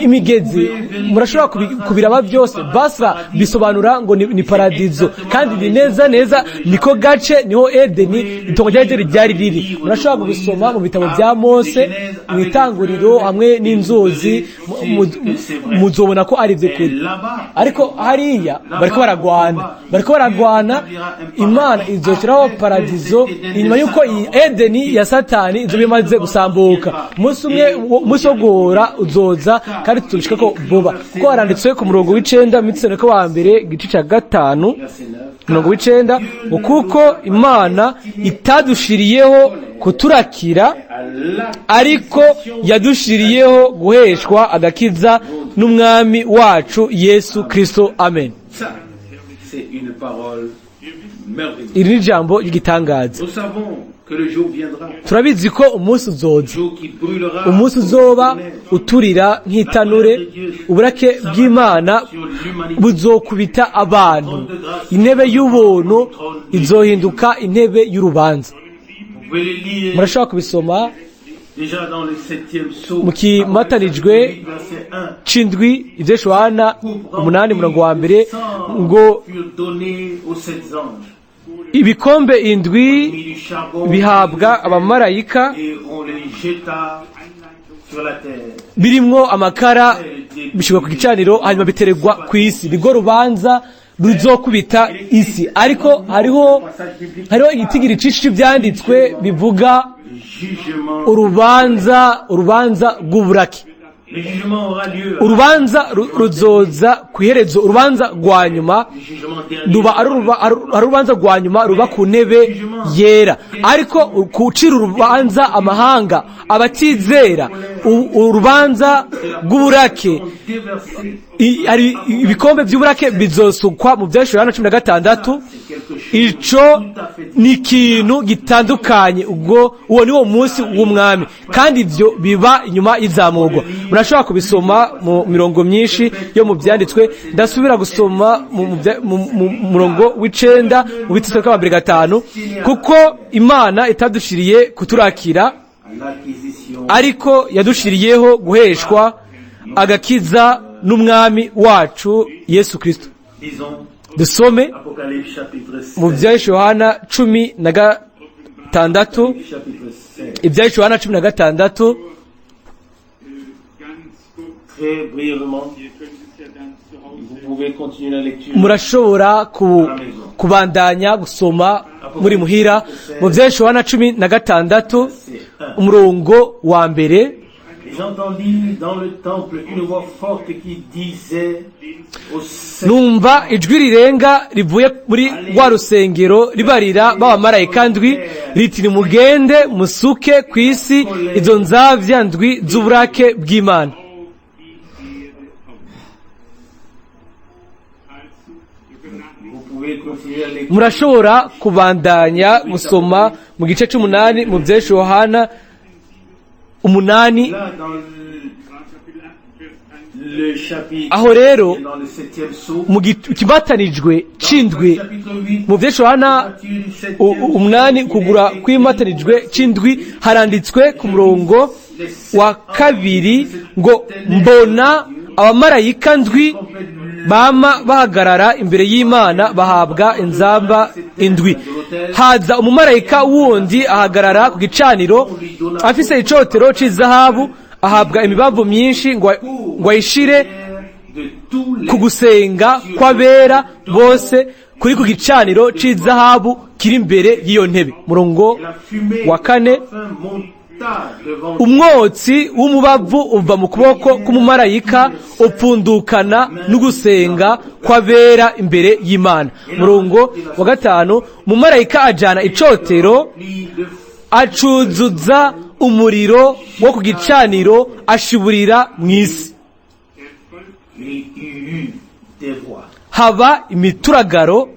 imigezi murashobora kubiraba byose. Basra bisobanura ngo ni paradizo, kandi ni neza neza niko gace niho Edeni, itongo rya Edeni ryari riri. Murashobora kubisoma mu bitabo bya Mose mu itanguriro hamwe n'inzuzi, muzobona ko ari ibyo Et kuri. là-bas, Ariko hariya bariko baragwana. Imana izoshyiraho paradizo inyuma y'uko iyi Edeni ya Satani izoba imaze gusambuka. Umunsi umwe, umunsi wo guhora uzoza, kandi tuzobishika ko vuba, kuko haranditswe ku murongo w'9 mu wa mbere igice ca 5 verset 9, umurongo w'9 ngo: "Kuko Imana itadushiriyeho kuturakira, à la ariko yadushiriyeho guheshwa agakiza n'Umwami wacu Yesu Kristo." Amen. Ça, c'est une parole merveilleuse. Iri ni ijambo ry'igitangaza. Nous savons que le jour viendra, Turabizi ko umunsi uzoza, jour qui brûlera umunsi uzoba uturira nk'itanure. Uburake bw'Imana sur l'humanité. buzokubita abantu. Intebe y'ubuntu izohinduka intebe y'urubanza. Vous pouvez le lire Murashobora kubisoma déjà dans le septième sceau. mu kimatanijwe Verset 1. c'indwi, ivyo Yohana 8 umurongo wa 1 ngo: Furent donnés aux sept anges. "Ibikombe indwi Mis du charbon bihabwa abamarayika et on les jeta sur la terre. birimwo amakara, bishyirwa ku gicaniro, hanyuma biteregwa ku isi." Nibwo rubanza ruzokubita isi. Ariko hariho igitigiri cinshi c'ivyanditswe bivuga Jugement. urubanza rw'uburake. Le jugement aura lieu. Urubanza ruzoza ku iherezo, urubanza rwa nyuma. Le jugement dernier. Ruba ari urubanza rwa nyuma ruba ku ntebe yera. Ariko gucira urubanza amahanga, abatizera, urubanza rw'uburake, Déversé. Hari ibikombe by'uburake bizosukwa mu Byahishuriwe Yohana 16. Ico ni ikintu gitandukanye. Ubwo uwo ni wo munsi w'Umwami, kandi ibyo biba inyuma y'izamurwa. Murashobora kubisoma mu mirongo myinshi yo mu byanditswe. Ndasubira gusoma mu murongo w'9 mu Bitesalonike wa mbere 5: "Kuko Imana itadushiriye kuturakira, À l'acquisition. ariko yadushiriyeho guheshwa agakiza n'Umwami wacu Yesu Kristo." Disons Dusome Apocalypse chapitre 7. mu Byahishe Yohana 16. Chapitre 7. Ibyahishe Yohana 16. Ganz kurz, Très brièvement, ihr könnt es ja dann zu Hause vous pouvez continuer la lecture. Murashobora kubandanya gusoma muri muhira. Mu Byahishe Yohana 16, Verset 1. umurongo wa 1. Et j'entendis dans le temple une voix forte qui disait aux sept Numva ijwi rirenga rivuye muri rwa rusengero ribarira b'abamarayika ndwi riti: "Nimugende musuke ku isi izo nzavya ndwi z'uburake bw'Imana." auf die Erde aus. Also, ihr könnt nachlesen. Vous pouvez continuer la lecture. Murashobora kubandanya gusoma mu gice c'umunani mu Vyeshu Yohana 8. Là, dans Kapitel 8, Vers 1. le chapitre, Aho rero dans le septième sceau, mu kimatanijwe c'indwi, chapitre 8, mu Vyeshu Yohana 8, kugura kw'imatanijwe c'indwi, haranditswe ku murongo wa 2 ngo: "Mbona abamarayika ndwi bama bahagarara imbere y'Imana, bahabwa inzamba indwi. Haza umumarayika wundi ahagarara ku gicaniro afise icotero c'izahabu, ahabwa imibavu myinshi ngo ayishire de tous les ku gusenga kw'abera bose kuri ku gicaniro c'izahabu kiri imbere y'iyo ntebe." Murongo La fumée wa 4: enfin monta devant "Umwotsi w'umubavu uva mu kuboko k'umumarayika upfundukana n'ugusenga kw'abera imbere y'Imana." Murongo wa 5: "Umumarayika ajana icotero, plis de acuzuza umuriro wo ku gicaniro, ashiburira mu isi." Il y eut des voix, Haba imituragaro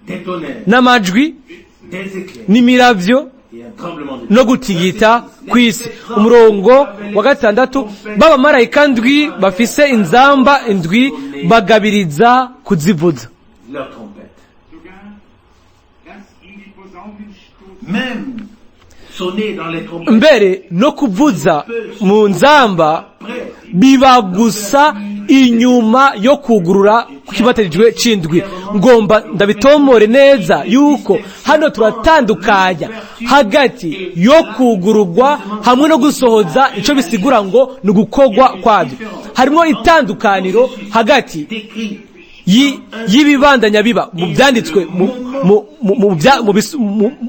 des tonnerres, n'amajwi des éclairs n'imiravyo. Et un tremblement de no gutigita kw'isi. Umurongo wa 6, b'abamarayika ndwi bafise inzamba indwi bagabiriza kuzivuza. Leur trompette. Sogar, dass in die Posaunen stoßen Même sonner dans les trompettes. Mbere no kuvuza mu nzamba Prêt. biba gusa inyuma yo kugurura kw'ikibatanijwe c'indwi. Ngomba ndabitomore neza yuko hano turatandukanya hagati yo kugururwa hamwe no gusohoza ico bisigura ngo ni ugukogwa kwabyo. Harimo itandukaniro hagati Décrit y'ibibandanya biba mu byanditswe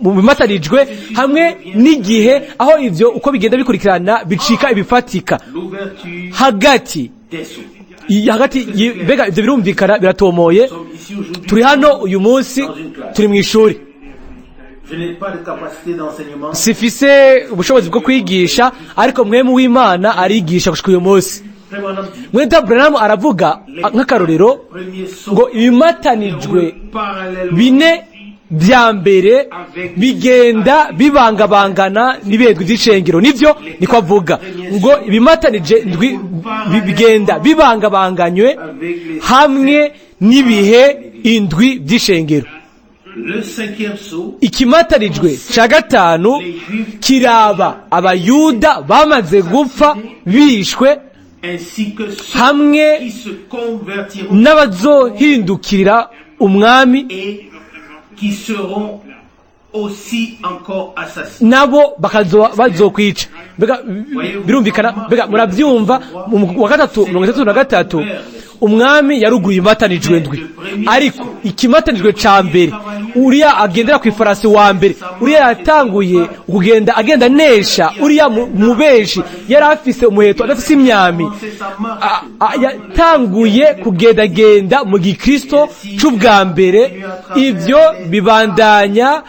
mu bimatanijwe hamwe n'igihe aho ivyo uko bigenda bikurikirana bicika ibifatika l'ouverture hagati des sceaux. Hagati mbega ivyo birumvikana, biratomoye? Nous sommes ici aujourd'hui. Turi hano uyu munsi, turi mu ishuri. Je n'ai pas de capacité d'enseignement. Sifise ubushobozi bwo kwigisha, ariko Mpwemu w'Imana arigisha gushika uyu munsi. Frère Branham dit, Mwene Branham aravuga nk'akarorero premier sceau ngo ibimatanijwe parallèlement bine bya mbere bigenda bibangabangana n'ibendwi by'icengero. Nivyo, niko avuga ngo ibimatanije ndwi bigenda bibangabanganywe avec les hamwe n'ibihe indwi by'ishengero. Le cinquième sceau, Ikimatanijwe ca gatanu kiraba Abayuda bamaze gupfa bishwe ainsi que ceux hamwe qui se convertiront n'abazohindukirira Umwami et qui seront aussi encore assassinés. nabo bakazoba bazokwica. Mbega birumvikana? Mbega murabyumva? Mu wa 3 63, Umwami yaruguye imatanijwe ndwi, ariko ikimatanijwe ca mbere, uriya agendera ku ifarasi wa mbere, uriya yatanguye kugenda agenda nesha, uriya mubeshi yari afise umuheto adafise imyami, yatanguye kugendagenda mu gikristo c'ubwa mbere. Ivyo bibandanya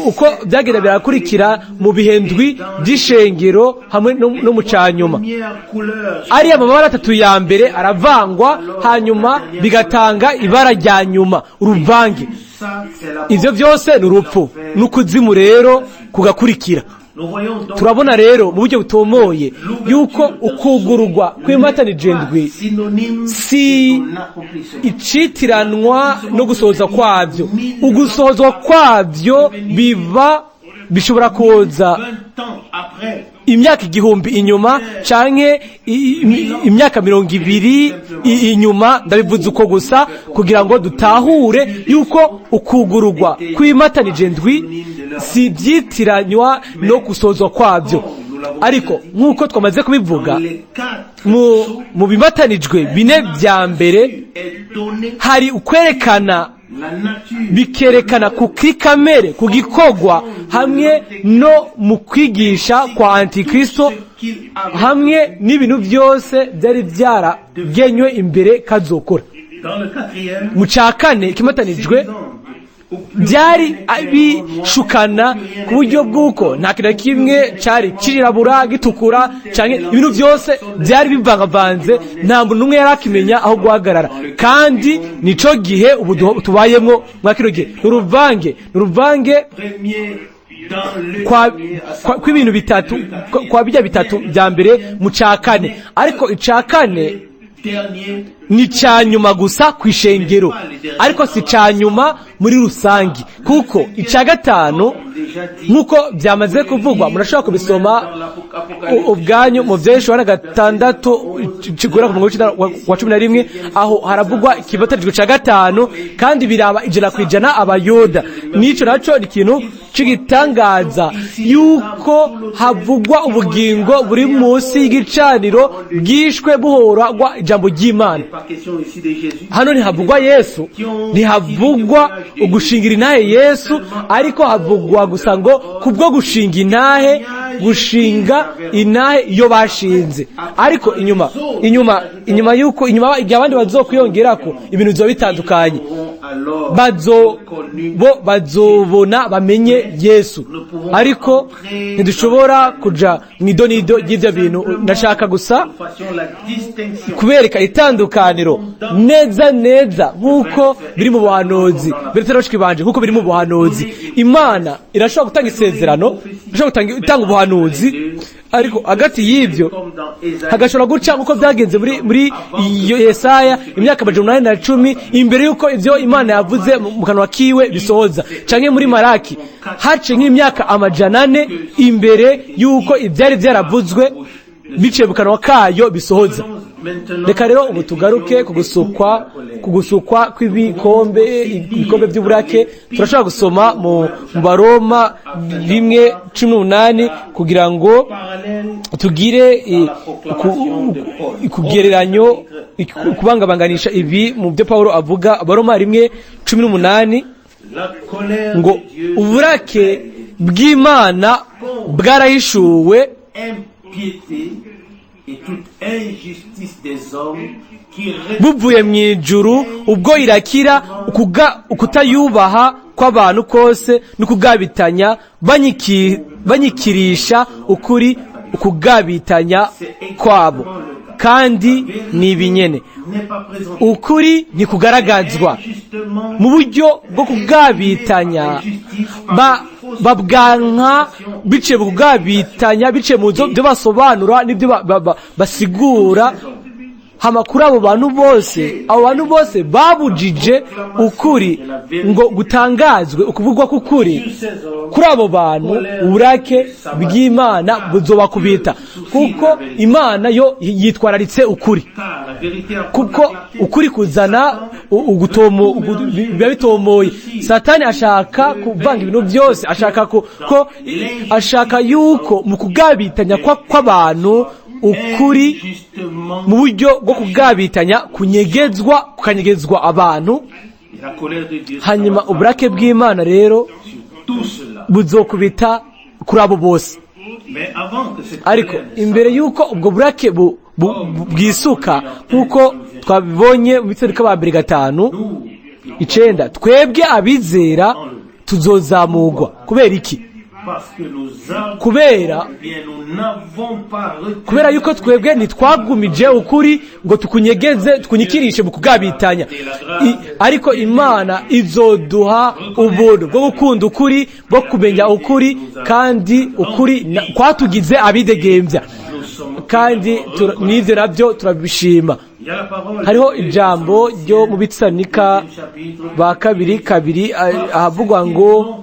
uko byagenda birakurikira mu bihe ndwi by'ishengero hamwe no mu canyuma. Première couleur, Ariya mabara atatu ya mbere aravangwa, hanyuma bigatanga ibara rya nyuma, uruvange. Ça c'est la Ivyo byose ni urupfu n'ukuzimu rero kugakurikira. Nous voyons donc Turabona rero mu buryo butomoye yuko ukugururwa kw'imatanije ndwi synonyme si de son accomplissement. icitiranwa no gusohoza kwabyo. Ugusohozwa kwabyo biba bishobora kuza 20 ans après, imyaka 1000 inyuma canke imyaka 20 inyuma. Ndabivuze uko gusa kugira ngo dutahure yuko ukugururwa kw'imatanije ndwi si byitiranywa no gusozwa kwabyo. Ariko nk'uko twamaze kubivuga, les quatre mu bimatanijwe bine vya mbere est donné hari ukwerekana la nature bikerekana ku kikamere, ku gikorwa hamwe no mu kwigisha kwa Antikristo qu'il avait hamwe n'ibintu byose byari byaragenywe imbere kazokora. Dans le quatrième, Mu cya kane kimatanijwe byari bishukana ku buryo bw'uko nta kintu na kimwe cyari kirirabura, gitukura cyangwa ibintu byose byari bivangavanze. Nta muntu n'umwe yari akimenya aho guhagarara, kandi nico gihe ubu tubayemwo mwa kino gihe. Ni uruvange premier dans le kwa kw'ibintu bitatu, kwa bijya bitatu bya mbere mu cya kane. Ariko icya kane dernier ni cya nyuma gusa ku ishengero, ariko si cya nyuma muri rusange, kuko icya gatanu, déjà dit nk'uko byamaze kuvugwa, murashobora kubisoma dans l'Apocalypse ubwanyu mu bya na 6 guhera ku murongo wa 11. Aho haravugwa ikibatanijwe cya gatanu, kandi biraba 100% Abayuda. N'icyo nacyo ni ikintu cy'igitangaza yuko havugwa ubugingo buri munsi y'igicaniro bwishwe buhoragwa ijambo ry'Imana. Pas question ici de Jésus. Hano ntihavugwa Yesu, ntihavugwa ugushingira intahe Yesu, ariko havugwa gusa ngo kubwo gushinga intahe, gushinga intahe iyo bashinze. Ariko inyuma yuko inyuma igihe abandi bazokwiyongerako, ibintu bizoba bitandukanye. Auront alors bazo reconnu bo bazobona bamenye Yesu. Ariko ntidushobora kuja mu idonido ry'ivyo bintu. Ndashaka gusa nous fassions la distinction kubereka itandukaniro neza neza nk'uko biri mu buhanuzi, mbere bashiki banje, nk'uko biri mu buhanuzi. Imana irashobora gutanga isezerano, irashobora gutanga ubuhanuzi, ariko hagati y'ibyo comme dans Ésaïe hagashobora guca nk'uko byagenze muri iyo Yesaya imyaka 810 imbere y'uko ibyo Imana yavuze mu kanwa kiwe bisohoza, canke muri Maraki hace nk'imyaka 400 imbere y'uko ibyari byaravuzwe biciye mu kanwa kayo bisohoza. maintenant Reka rero ubu tugaruke ku gusukwa kw'ibikombe, ibikombe by'uburake. Turashobora gusoma mu Baroma 1:18 kugira ngo parallèle tugire kugereranyo, kubangabanganisha ibi mu byo Paulo avuga. Abaroma 1:18 la colère ngo de Dieu uburake bw'Imana bwarahishuwe impiété et toute injustice des hommes qui buvuye mu ijuru, ubwo irakira ukutayubaha kw'abantu kose n'ukugabitanya banyikirisha ukuri ukugabitanya kwabo. Kandi ni ibinyene n'est pas présenté ukuri ntikugaragazwa justement mu buryo bwo kugabitanya, babwanka biciye mu kugabitanya, biciye mu byo basobanura n'ibyo basigura. Hama kuri abo bantu bose, abo bantu bose babujije ukuri ngo gutangazwe, ukuvugwa k'ukuri, kuri abo bantu uburake bw'Imana buzobakubita, kuko Imana yo yitwararitse ukuri, car la vérité a kuko ukuri kuzana biba bitomoye. Satani ashaka kuvanga ibintu byose, ashaka ko ashaka yuko mu kugabitanya kw'abantu ukuri justement mu buryo bwo kugabitanya kunyegezwa, kukanyegezwa abantu. Et la colère de Dieu Hanyuma uburake bw'Imana rero sur tout cela. buzokubita kuri abo bose. Mais avant que cette Ariko colère ne imbere y'uko ubwo burake bwisuka, nk'uko twabibonye mu Bitero ba mbere 5 nous 9, twebwe abizera tuzozamurwa. Kubera iki? Parce que nous avons Kubera bien nous n'avons pas retenu kubera yuko twebwe ntitwagumije ukuri ngo tukunyegeze, tukunyikirishe mu kugabitanya. Ariko Imana izoduha ubuntu bwo gukunda ukuri, bwo kumenya ukuri, kandi ukuri kwatugize abidegembya. Nous sommes Kandi n'ivyo nabyo turabishima. Il y a la parole Hariho ijambo ryo mu Bitesanika chapitre ba kabiri 2, ahavugwa ngo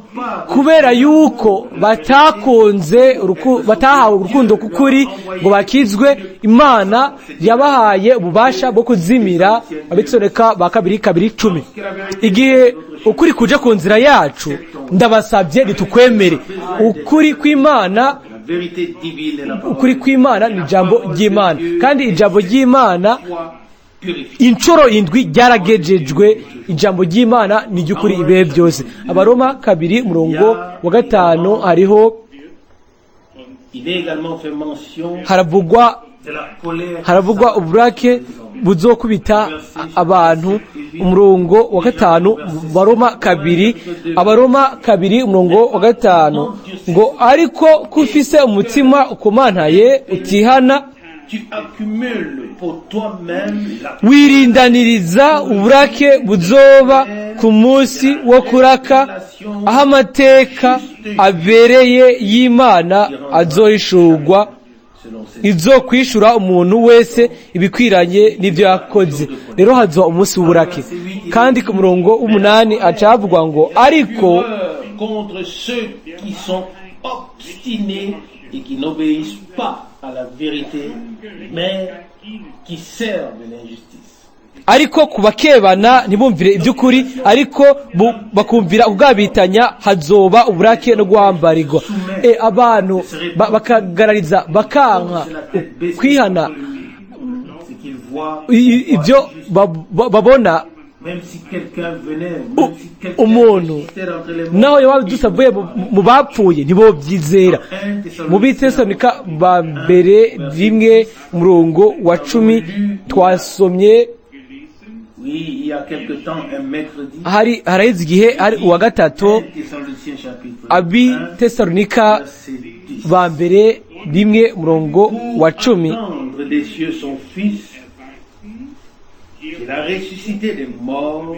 kubera yuko batakunze batahawe urukundo k'ukuri ngo bakizwe, Imana yabahaye ububasha bwo kuzimira. Abitesanika ba kabiri 2:10. Igihe ukuri kuje ku nzira yacu, ndabasabye nitukwemere ukuri kw'Imana. La vérité divine est la parole Ukuri kw'Imana ni ijambo ry'Imana, kandi ijambo ry'Imana foi purifiée. inshuro indwi ryaragejejwe. Ijambo ry'Imana ni iry'ukuri ibihe byose. Abaroma 2 umurongo wa 5 hariho Il est également fait mention haravugwa de la colère haravugwa uburake buzokubita abantu. Umurongo wa 5, Baroma 2, Abaroma 2 umurongo wa 5 ngo: "Ariko ko ufise umutima ukomantaye utihana, tu accumules pour toi-même la wirindaniriza uburake buzoba ku munsi wo kuraka, aho amateka abereye y'Imana azohishurwa, selon ses izokwishura umuntu wese ibikwiranye n'ibyo yakoze." Rero hazoba umunsi w'uburake. Kandi ku murongo w'8 aca havugwa ngo ariko fureur contre ceux qui sont obstinés et qui n'obéissent pas à la vérité, mais qui servent l'injustice. Ariko ku bakebana ntibumvire iby'ukuri, ariko bakumvira ubwabitanya, hazoba uburake no guhambarirwa. Abantu bakagarariza, bakanka C'est la tête baissée kwihana contre lui. Ce qu'ils voient, ibyo babona. même si quelqu'un venait, même si quelqu'un Umuntu ressuscitait d'entre les morts, naho yoba dusavuye mu bapfuye, ntibobyizera. Mu Bitesalonika ba mbere 1 umurongo wa 10 twasomye. Oui, il y a quelque temps, un mercredi, Hari haraheze igihe hari uwa gatatu, 1 Thessaloniciens chapitre Abi 1, Tesalonika verset 10. ba mbere 1 murongo wa 10. Pour attendre des cieux son fils, qu'il a ressuscité des morts,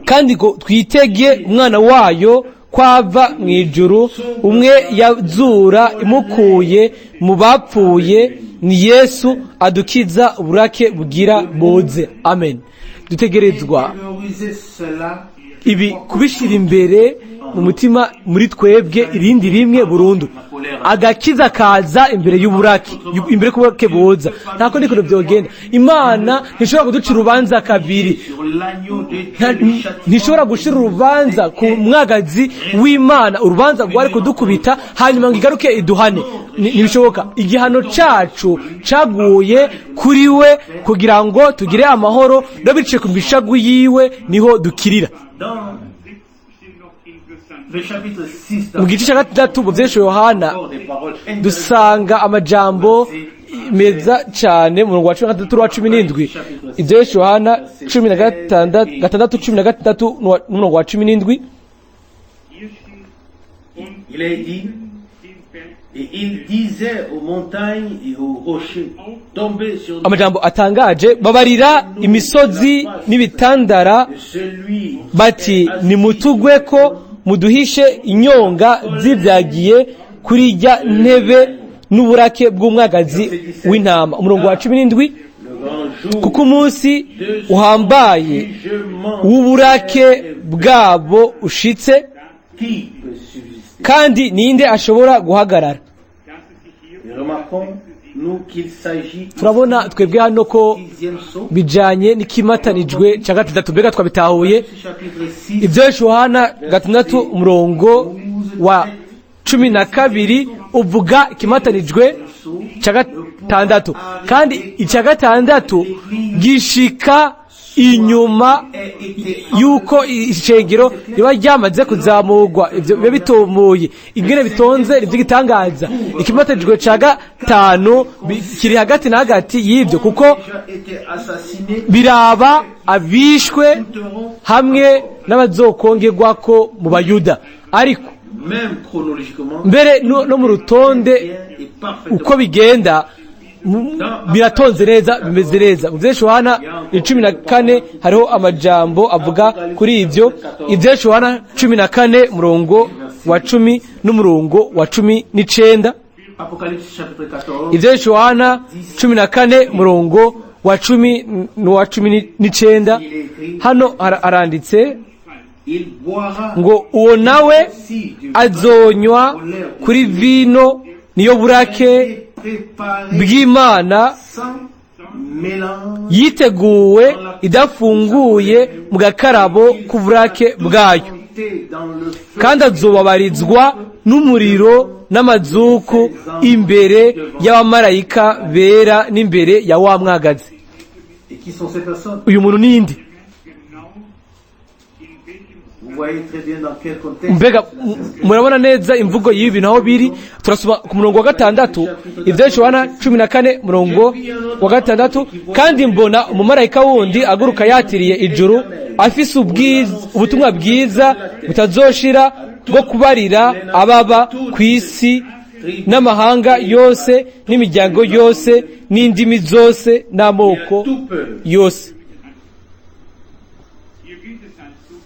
Kandi ngo twitege umwana wayo kwava mu ijuru, umwe yazura imukuye mu bapfuye, ni Yesu adukiza uburake bugira buze. Amen. Dutegerezwa Théoriser cela ibi kubishyira imbere mu mutima muri twebwe irindi rimwe burundu. Agakiza kaza imbere y'uburake, imbere y'uburake buza. Nta kundi kuntu byogenda. Imana ntishobora kuducira urubanza kabiri. sur l'agneau de Dieu, le châtiment Ntishobora gushira urubanza ku mwagazi w'Imana, urubanza rwari kudukubita hanyuma ngo igaruke iduhane. Ntibishoboka. Igihano cacu caguye kuri we kugira ngo tugire amahoro, no biciye ku mishagu yiwe niho dukirira. Dans le chapitre 6, Mu gice cya 6 mu vyesho Yohana, encore des paroles intéressantes. dusanga amajambo meza cyane mu murongo wa 16 wa 17. Ivyesho Yohana 16 6 16 n'umurongo wa 17. Il est dit, et il disait aux montagnes et aux rochers, tombez sur nous Amajambo atangaje, babarira imisozi n'ibitandara de celui qui bati est assis nimutugwe ko muduhishe inyonga zibyagiye kuri ijya ntebe n'uburake bw'umwagazi w'intama. Umurongo wa 17, le grand jour kuko umunsi uhambaye jugement w'uburake bwabo ushitse, qui peut subsister. kandi ninde ashobora guhagarara? Et remarquons, nous, qu'il s'agit Turabona twebwe hano ko du sixième sceau, bijanye n'ikimatanijwe cya gatandatu. Mbega twabitahuye? chapitre 6, Ibyo Yohana 6 umurongo wa 12 uvuga ikimatanijwe cya gatandatu, kandi icya gatandatu gishika inyuma yuko ishengero riba ryamaze kuzamurwa. Ibyo biba bitumuye ingene bitonze iby'igitangaza. Ikimatanijwe cya gatanu kiri hagati na hagati y'ibyo, kuko déjà été assassinés, biraba abishwe hamwe n'abazokongerwako mu Bayuda. Ariko même chronologiquement, mbere no mu rutonde bien et parfaitement. uko bigenda biratonze neza, bimeze neza. Mu vyesho Yohana 14 hariho amajambo avuga kuri ibyo. Ivyesho Yohana 14 murongo wa 10 n'umurongo wa 19. Apocalypse chapitre 14, Ivyesho Yohana 14 murongo wa 10 n'uwa 19, hano haranditse il boira ngo uwo nawe aussi du azonywa kuri vino niyo burake préparé bw'Imana sans mélange yiteguwe idafunguye mu gakarabo k'uburake bwayo, dans le feu kandi azobabarizwa n'umuriro n'amazuku imbere y'abamarayika bera n'imbere ya wa mwagazi. Et qui sont ces personnes? Uyu muntu ninde? Vous voyez très bien dans quel contexte. Mbega murabona neza imvugo y'ibi bintu aho biri. Turasoma ku murongo wa 6, Ivyesho Yohana 14 murongo wa 6: kandi mbona umumarayika wundi aguruka yatiriye ijuru, afise ubwiza ubutumwa bwiza butazoshira bwo kubarira ababa ku isi n'amahanga yose n'imiryango yose n'indimi zose n'amoko Tout peuple. yose.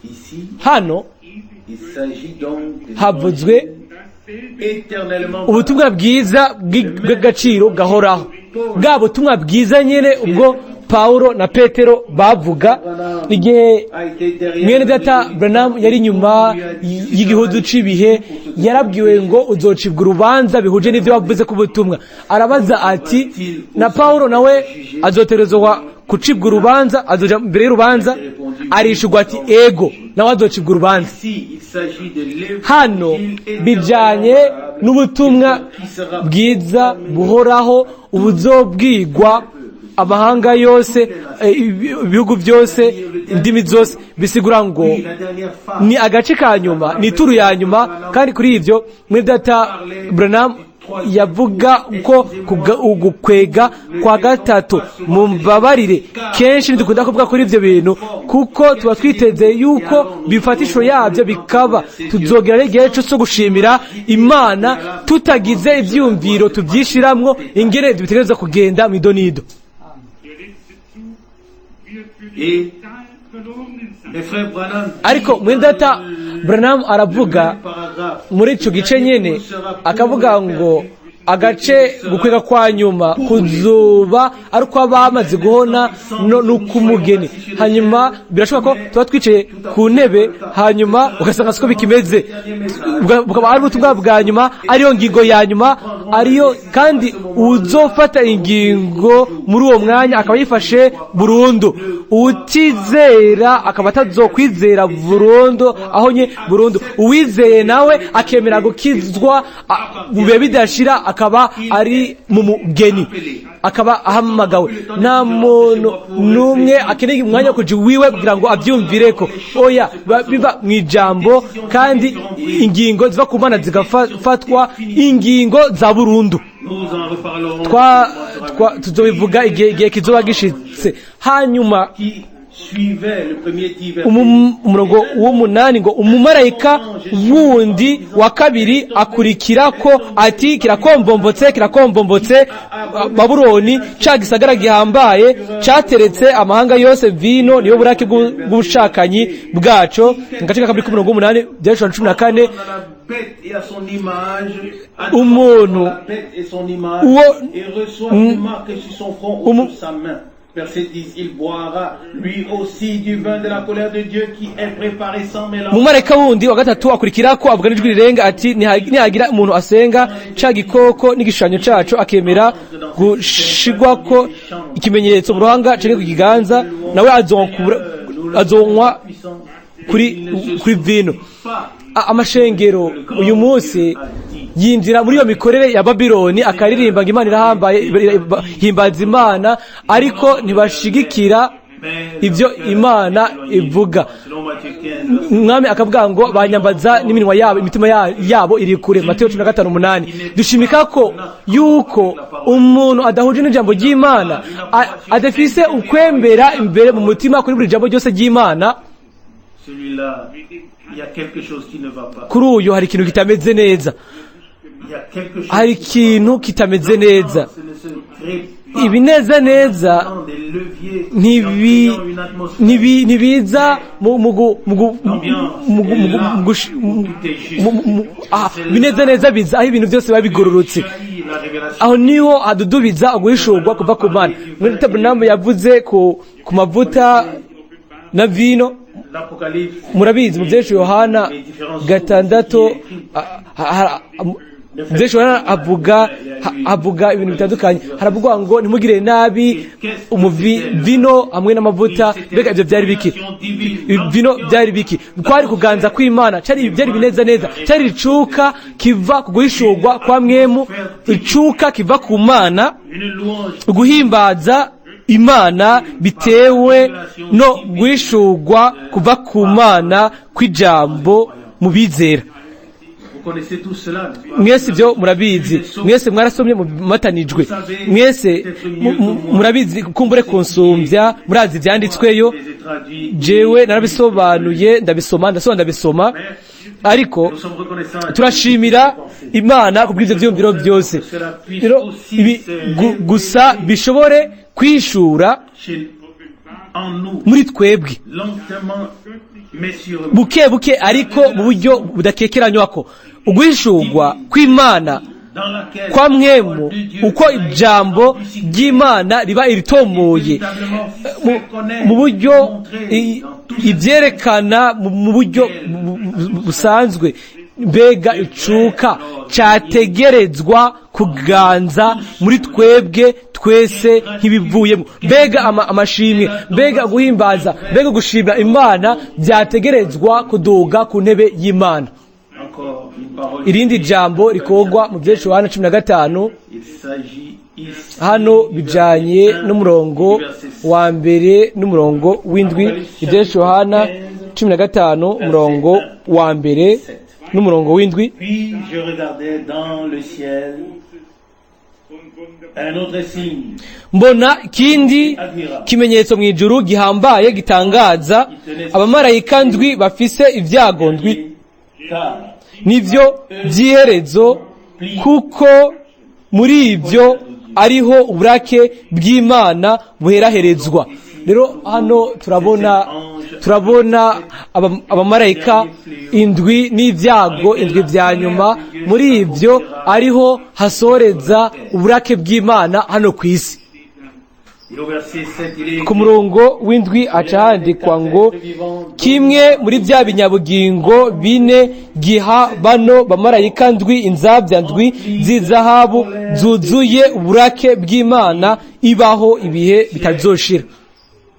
Ici, Hano il s'agit donc de havuzwe éternellement ubutumwa bwiza bw'agaciro gahoraho, bwa butumwa bwiza nyene ubwo Paulo na Petero bavuga igihe a été derrière mwene data Branham yari inyuma y'igihudu c'ibihe. Yarabwiwe ngo uzocibwa urubanza bihuje n'ivyo wavuze ku butumwa. Arabaza ati na Paulo nawe azoterezwa gucibwa urubanza, azoja imbere y'urubanza? Arishurwa ati ego, nawe azocibwa urubanza. Ici, il s'agit de l'évangile Hano bijanye n'ubutumwa bwiza buhoraho ubuzobwigwa amahanga yose, ibihugu byose, indimi zose. Bisigura ngo La dernière phase ni agace ka nyuma, ni ituru ya nyuma. Kandi kuri ibyo muri data Branham Yavuga ko ugukwega kwa gatatu, mumbabarire, kenshi ntidukunda kuvuga kuri ibyo bintu kuko tuba twiteze yuko bifata ishusho yabyo bikaba. Tuzogera igihe cyo gushimira Imana tutagize ibyiyumviro tubyishiramwo ingene bitegerezwa kugenda mw'idonido. Et le frère Branham Ariko mwene Branham aravuga muri ico gice nyene, akavuga ngo agace gukwega kwa nyuma kuzuba ari uko bamaze guhona no n'ukumugeni. Hanyuma birashoboka ko tuba twicaye ku ntebe, hanyuma ugasanga siko bikimeze, bukaba ari ubutumwa bwa nyuma, ariyo ngingo ya nyuma ariyo. Kandi uzofata ingingo muri uwo mwanya akaba yifashe burundu, utizera akaba atazokwizera burundu aho nye burundu, uwizeye nawe akemera gukizwa mu bihe bidashira akaba ari mu mugeni, akaba ahamagawe. Nta muntu n'umwe akeneye umwanya wo kuja iwiwe kugira ngo avyumvireko. Oya, biva mu ijambo, kandi ingingo ziva ku Mana zigafatwa ingingo za burundu. Nous en reparlerons. Twa twa tuzobivuga igihe kizoba gishitse. Hanyuma Qui suivait le premier 10 versets. Umurongo w'umunani ngo: "Umumarayika wundi wa kabiri akurikira ko ati: Kirakombombotse, kirakombombotse Babuloni, ca gisagara gihambaye cateretse amahanga yose vino, niyo burake bw'ubushakanyi bwaco." Mu gace ka kabiri k'umurongo w'umunani, Byahishura 14. À la bête et à son image, Umuntu la bête et son image, et reçoit une marque sur son front ou sur sa main. Verset 10, il boira lui aussi du vin de la colère de Dieu qui est préparé sans mélange. Umumarayika wundi wa gatatu akurikira ko avuga n'ijwi rirenga ati: Nihagira umuntu asenga ca gikoko n'igishushanyo caco, akemera gushigwako ikimenyetso mu ruhanga canke ku kiganza, nawe azonywa kuri vino." Amashengero uyu munsi yinjira muri iyo mikorere ya Babiloni, akaririmba ngo Imana irahambaye, himbaza Imana, ariko ntibashigikira ibyo Imana ivuga. Selon Matthieu 15, Umwami akavuga ngo: "Banyambaza n'iminwa yabo, imitima yabo iri kure." Mateyo 15:8. Dushimika ko yuko umuntu adahuje n'ijambo ry'Imana, adafise ukwembera imbere mu mutima kuri buri jambo ryose ry'Imana, celui-là, il y a quelque chose qui ne va pas. kuri uyu hari ikintu kitameze neza. Il y a quelque chose Hari ikintu kitameze neza. Ce ne se crée pas Ibineza neza dans des leviers en créant une atmosphère. Ntibiza mu mu gu- mu gu- mu gu- mu gu- mu gush- mu- mu- mu- ah, bineza neza biza aho ibintu byose biba bigororotse. Jaillit la révélation. Aho niho hadudubiza uguhishurwa kuva ku Mana. Muri Branham yavuze ku mavuta na vino. L'Apocalypse, Murabizi, mu byinshi Yohana 6, mu byinshi Yohana avuga ibintu bitandukanye. Haravugwa ngo ntimugire nabi umuvi vino hamwe n'amavuta. Mbega ibyo byari biki? Vino byari biki? Kwari kuganza kw'Imana, cari byari bineza neza, cari icuka kiva ku guhishurwa kwa mwemu, icuka kiva ku Mana, une louange guhimbaza Imana bitewe no guhishurwa kuva ku Mana kw'ijambo mu bizera. Vous connaissez tout cela, n'est-ce pas? Mwese ibyo murabizi, mwese mwarasomye mu matanijwe, mwese murabizi kumbure kunsumbya, murazi ibyanditsweyo. Je les ai traduits. Jewe narabisobanuye, ndabisoma, ndasoma, ndabisoma, ariko Nous sommes reconnaissants à Dieu. turashimira Imana kubw'ibyo byumviro byose. Rero ibi gusa bishobore kwishura En nous, muri twebwe lentement, mais sûrement. buke buke, ariko mu buryo budakekeranywako, uguhishurwa kw'Imana Dans laquelle kwa mwemu, uko ijambo ry'Imana riba iritomoye mu buryo ibyerekana mu buryo busanzwe. Mbega icuka cyategerezwa kuganza muri twebwe twese nk'ibivuyemo! Mbega amashimwe, mbega guhimbaza, mbega gushimira Imana byategerezwa kuduga ku ntebe y'Imana! Encore une parole. Irindi jambo rikogwa mu byinshi Yohana 15. Il s'agit ici Hano bijanye n'umurongo wa mbere n'umurongo w'indwi. Ibyinshi Yohana 15, umurongo wa mbere n'umurongo w'indwi. Puis je regardais dans le ciel un autre signe Mbona ikindi admirable kimenyetso mu ijuru gihambaye gitangaza, abamarayika ndwi bafise ibyago ndwi, car nivyo by'iherezo, kuko muri ibyo ariho uburake bw'Imana buheraherezwa. Rero hano turabona abamarayika indwi n'ibyago indwi vya nyuma, muri ibyo ariho hasoreza uburake bw'Imana hano ku isi. Et au verset 7, il est Ku murongo w'indwi aca handikwa ngo: kimwe muri bya binyabugingo bine giha bano bamarayika ndwi inzabya ndwi z'izahabu zuzuye uburake bw'Imana ibaho ibihe bitazoshira.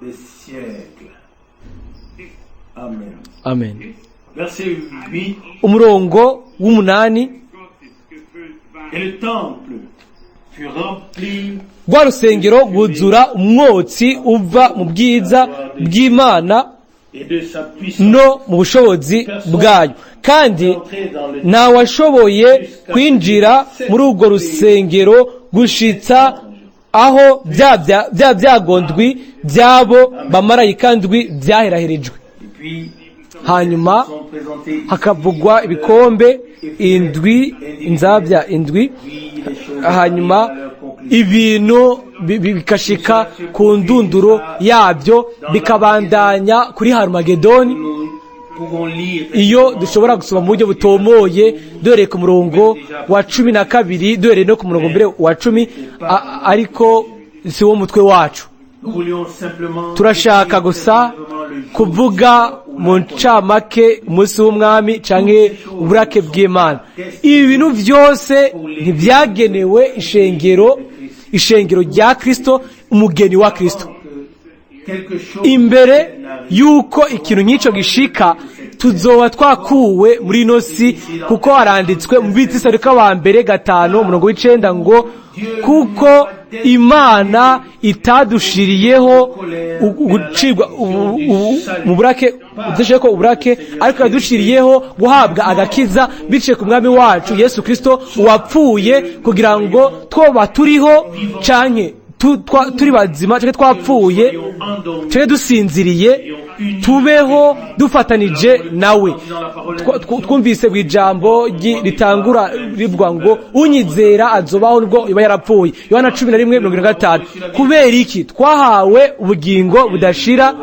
des siècles. Amen. Amen. Verset 8. Umurongo w'umunani. Gottes gefüllt war. Et le temple fut rempli Rwa rusengero rwuzura umwotsi uva mu bwiza bw'Imana et de sa puissance. no mu bushobozi bwayo, kandi Entré dans le ntawashoboye kwinjira muri urwo rusengero gushitsa aho bya byago ndwi by'abo bamarayika ndwi byaheraherejwe. Et puis Hanyuma sont présentés hakavugwa ibikombe indwi, inzabya indwi. puis les choses Hanyuma arrivent à leur conclusion. Ibintu bikashika ku ndunduro yabyo, bikabandanya kuri Harumagedoni. Nous pouvons lire Iyo dushobora gusoma mu buryo butomoye duhereye ku murongo wa 12, duhereye no ku murongo mbere wa 10, ariko si wo mutwe wacu. Nous voulions simplement Turashaka gusa kuvuga mu ncamake umunsi w'Umwami canke uburake bw'Imana. Ibi bintu byose ntibyagenewe ishengero rya Kristo, umugeni wa Kristo. Quelque chose Imbere yuko ikintu nk'icyo gishika, tuzoba twakuwe muri ino si, kuko haranditswe mu Bitesalonike wa mbere 5 umurongo w'icenda ngo: kuko Imana itadushiriyeho gucibwa mu burake, udashiriyeho ko uburake, ariko yadushiriyeho guhabwa agakiza biciye ku Mwami wacu Yesu Kristo, wapfuye kugira ngo twoba turiho canke turi bazima, canke twapfuye canke dusinziriye, tubeho dufatanije nawe. Twumvise mu ijambo ritangura rivuga ngo: unyizera azobaho nubwo iba yarapfuye, Yohana 11:75. Kubera iki? Twahawe ubugingo budashira.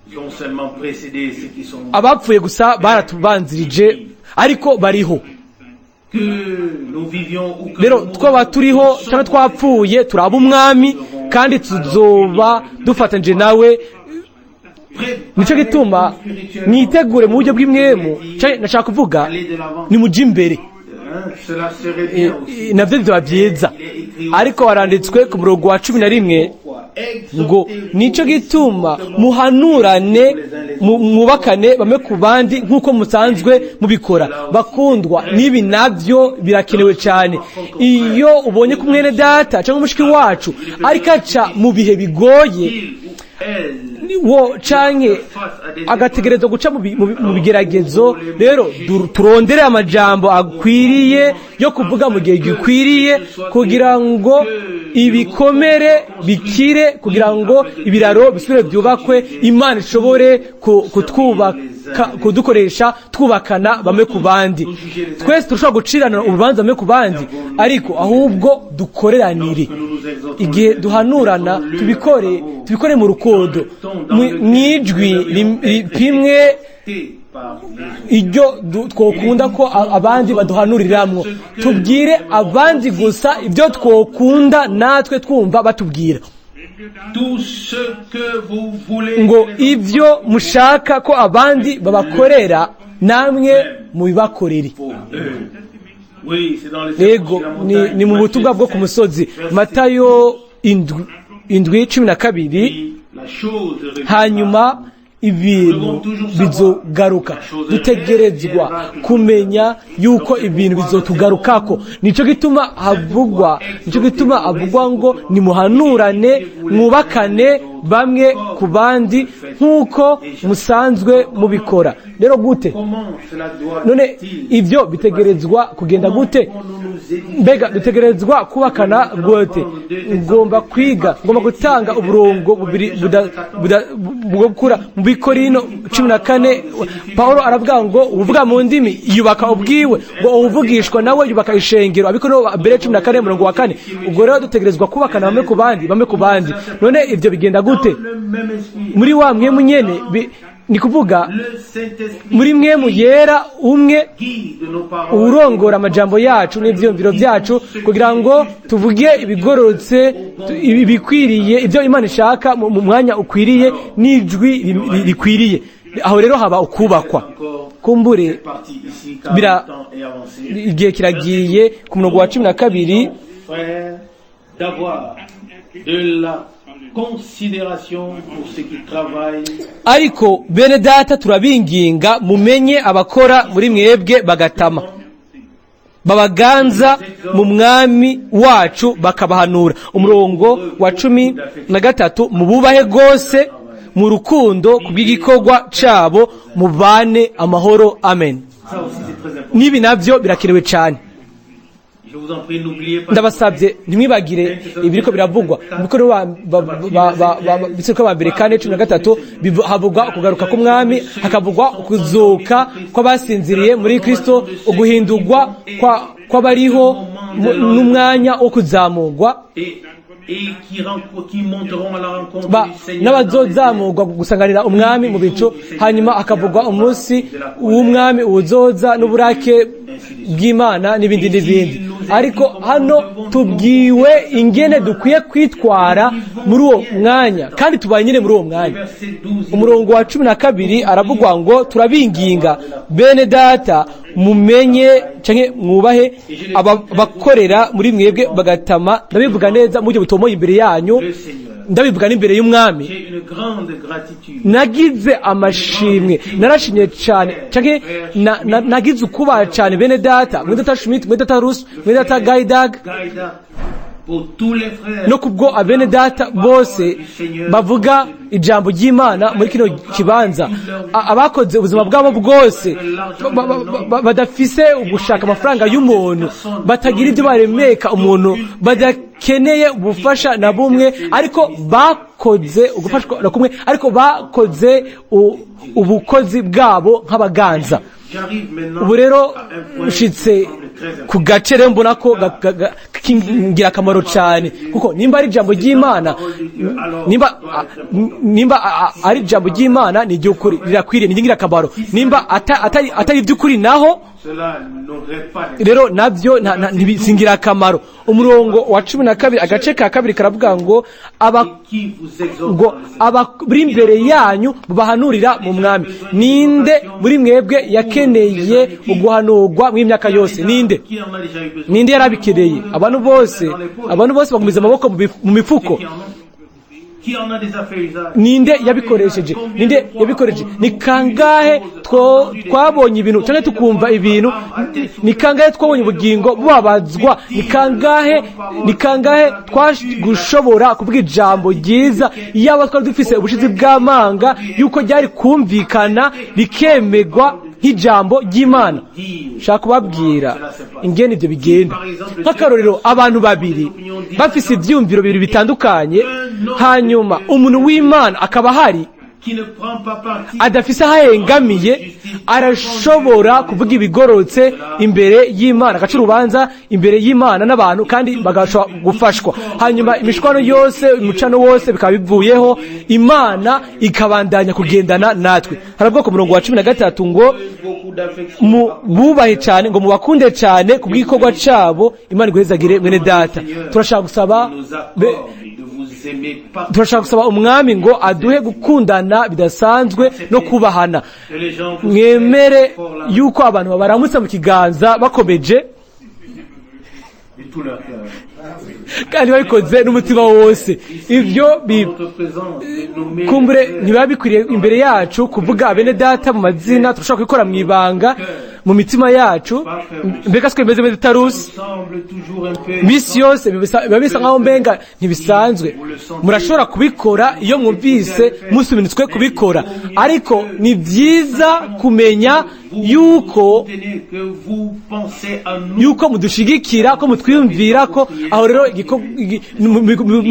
Qui ont seulement précédé ceux qui sont Abapfuye gusa baratubanzirije, ariko bariho. Que nous vivions ou que Rero nous twaba turiho cyangwa twapfuye, turaba Umwami kandi tuzoba dufatanije nawe. Nicyo gituma mwitegure mu buryo bw'impwemu, canke nashaka kuvuga aller de l'avant. nimujye imbere. Hein, cela serait bien aussi. Navyo bizoba byiza, ariko haranditswe ku murongo wa 11 ngo: nico gituma muhanurane, mwubakane bamwe ku bandi nk'uko musanzwe mubikora. Bakundwa, n'ibi nabyo birakenewe cyane. Iyo ubonye ko mwene data cyangwa umushiki wacu ariko aca mu bihe bigoye, wo canke agategerezwa guca mu bigeragezo, rero turondere amajambo akwiriye yo kuvuga mu gihe gikwiriye, kugira ngo ibikomere bikire, kugira ngo ibiraro bisubire byubakwe, Imana ishobore kutwubaka, kudukoresha twubakana bamwe ku bandi. Twese turashobora gucirana urubanza bamwe ku bandi, ariko ahubwo dukoreranire. Igihe duhanurana, tubikore mu rukundo, mw'ijwi ripimwe iryo twokunda ko abandi baduhanuriramwo. Tubwire abandi gusa ibyo twokunda natwe twumva batubwira. Tout ce que vous voulez Ngo: que les ibyo mushaka ko abandi babakorera, namwe mubibakorere. pour eux. Oui, c'est dans le Yego, ni mu butumwa bwo ku musozi, Matayo 7:12. La chose reviendra Hanyuma Ibintu bizogaruka. Dutegerezwa kumenya yuko ibintu bizotugarukako. Nico gituma havugwa ngo nimuhanurane, mwubakane bamwe ku bandi nk'uko musanzwe mubikora. Rero gute none ibyo bitegerezwa kugenda gute? Mbega dutegerezwa kubakana gute? Ngomba kwiga, ngomba gutanga uburongo bubiri bwo gukura mu Bikorino 14. Paulo aravuga ngo uvuga mu ndimi yubaka ubwiwe, ngo uwuvugishwa nawe yubaka ishengero. Abikorino mbere 14 murongo wa 4. Ubwo rero dutegerezwa kubakana bamwe ku bandi, bamwe ku bandi. None ibyo bigenda gute? Muri wa Mpwemu nyene, ni kuvuga muri Mpwemu Yera umwe urongora amajambo yacu n'ivyiyumviro byacu kugira ngo tuvuge ibigororotse, ibikwiriye, ibyo Imana ishaka mu mwanya ukwiriye n'ijwi rikwiriye. Aho rero haba ukubakwa. Kumbure bira igihe kiragiye. Ku murongo wa 12: D'avoir de la considération pour ceux qui travaillent. Ariko bene data, turabinginga mumenye abakora muri mwebwe bagatama, babaganza mu Mwami wacu, bakabahanura. Umurongo wa 13: mububahe rwose mu rukundo kubw'igikorwa cabo, mubane amahoro. Amen. Ça aussi, c'est très important. N'ibi navyo birakenewe cyane. Je vous en prie, n'oubliez pas. Ndabasabye ntimwibagire ibiriko biravugwa Bisiko ba mbere 4:13. Havugwa ukugaruka k'Umwami, hakavugwa ukuzuka kw'abasinziriye muri Kristo, uguhindurwa kw'abariho n'umwanya wo kuzamurwa Et qui monteront à la rencontre du Seigneur. N'abazozamurwa gusanganira Umwami mu bicu. Hanyuma hakavugwa umunsi w'Umwami uwuzoza n'uburake bw'Imana n'ibindi n'ibindi. Ariko hano tubwiwe ingene dukwiye kwitwara muri uwo mwanya, kandi tubaye nyine muri uwo mwanya. Verset 12. Umurongo wa 12 aravugwa ngo: turabinginga bene data, mumenye canke mwubahe abakorera muri mwebwe bagatama. Ndabivuga neza mu buryo butomoye imbere yanyu, Le Seigneur. ndabivuga n'imbere y'Umwami. J'ai une grande gratitude. Nagize amashimwe, narashimye cyane canke nagize ukubaha cyane bene data, mwene data Schmidt, mwene data Rus, mwene data Gaidag, Gaïda, pour tous les frères. no kubwo abene data bose bavuga ijambo ry'Imana muri kino kibanza, abakoze ubuzima bwabo bwose badafise ugushaka amafaranga y'umuntu, batagira ibyo baremeka umuntu, badakeneye ubufasha na bumwe, ariko bakoze ugufashwa na kumwe, ariko bakoze ubukozi bwabo nk'abaganza. J'arrive maintenant Ubu rero à un point nshitse qui me semble très important. ku gace rero mbona ko k'ingirakamaro cyane, kuko nimba ari ijambo ry'Imana, nimba ari ijambo ry'Imana, ni iry'ukuri, rirakwiriye, ni ingirakamaro. Nimba atari iby'ukuri naho, Cela n'aurait pas d'intérêt. rero nabyo si ingirakamaro. Umurongo wa 12 agace ka kabiri karavuga ngo aba Qui vous exhorte ngo dans le Seigneur. Abari imbere yanyu bahanurira mu Mwami. Ninde muri mwebwe yakeneye uguhanurwa mw'imyaka yose? Ninde? Qui en a déjà eu besoin? Ninde yarabikeneye? Abantu bose, abantu bose bagumiza amaboko mu mifuko. Qui en a? Qui en a déjà fait usage? Ninde yabikoresheje? Ninde yabikoresheje? Ni kangahe twabonye ibintu cyangwa tukumva ibintu? Ni kangahe twabonye ubugingo bubabazwa? Ni kangahe, ni kangahe twagushobora kuvuga ijambo ryiza iyaba twari dufise ubushizi bw'amanga yuko ryari kumvikana rikemegwa nk'ijambo ry'Imana? Nshaka kubabwira ingene ibyo bigenda. Nk'akarorero, abantu babiri bafise ivyiyumviro bibiri bitandukanye, hanyuma umuntu w'Imana akaba ahari Qui ne prend pas parti adafise aho ahengamiye, arashobora kuvuga ibigororotse imbere y'Imana, agaca urubanza imbere y'Imana n'abantu, kandi bagashobora gufashwa. Hanyuma imishwano yose, umucano wose bikaba bivuyeho, Imana ikabandanya kugendana natwe. Haravuga ku murongo wa 13 ngo beaucoup d'affection. mu bubahe cyane, ngo mubakunde cyane ku bw'igikorwa cabo. Imana iguhezagire, mwene data. Turashaka gusaba nous accorde de vous aimer partout. Turashaka gusaba Umwami ngo aduhe gukundana bidasanzwe no kubahana. Que les gens vous Mwemere fort là. yuko abantu babaramutsa mu kiganza bakomeje. Du tout leur cœur. Kandi babikoze n'umutima wose ibyo En notre présence, de nommer kumbure les frères ntibiba bikwiriye imbere yacu kuvuga bene data mu mazina. Turashobora kubikora mu ibanga mu mitima yacu. Mbega siko bimeze bene tarusi? Semble toujours un peu Misi yose biba bisa nkaho mbenga ntibisanzwe. Murashobora kubikora iyo mwumvise musuminitswe kubikora, ariko ni byiza kumenya yuko tenez, que vous pensez à nous. yuko mudushigikira, ko mutwiyumvira, ko aho rero mu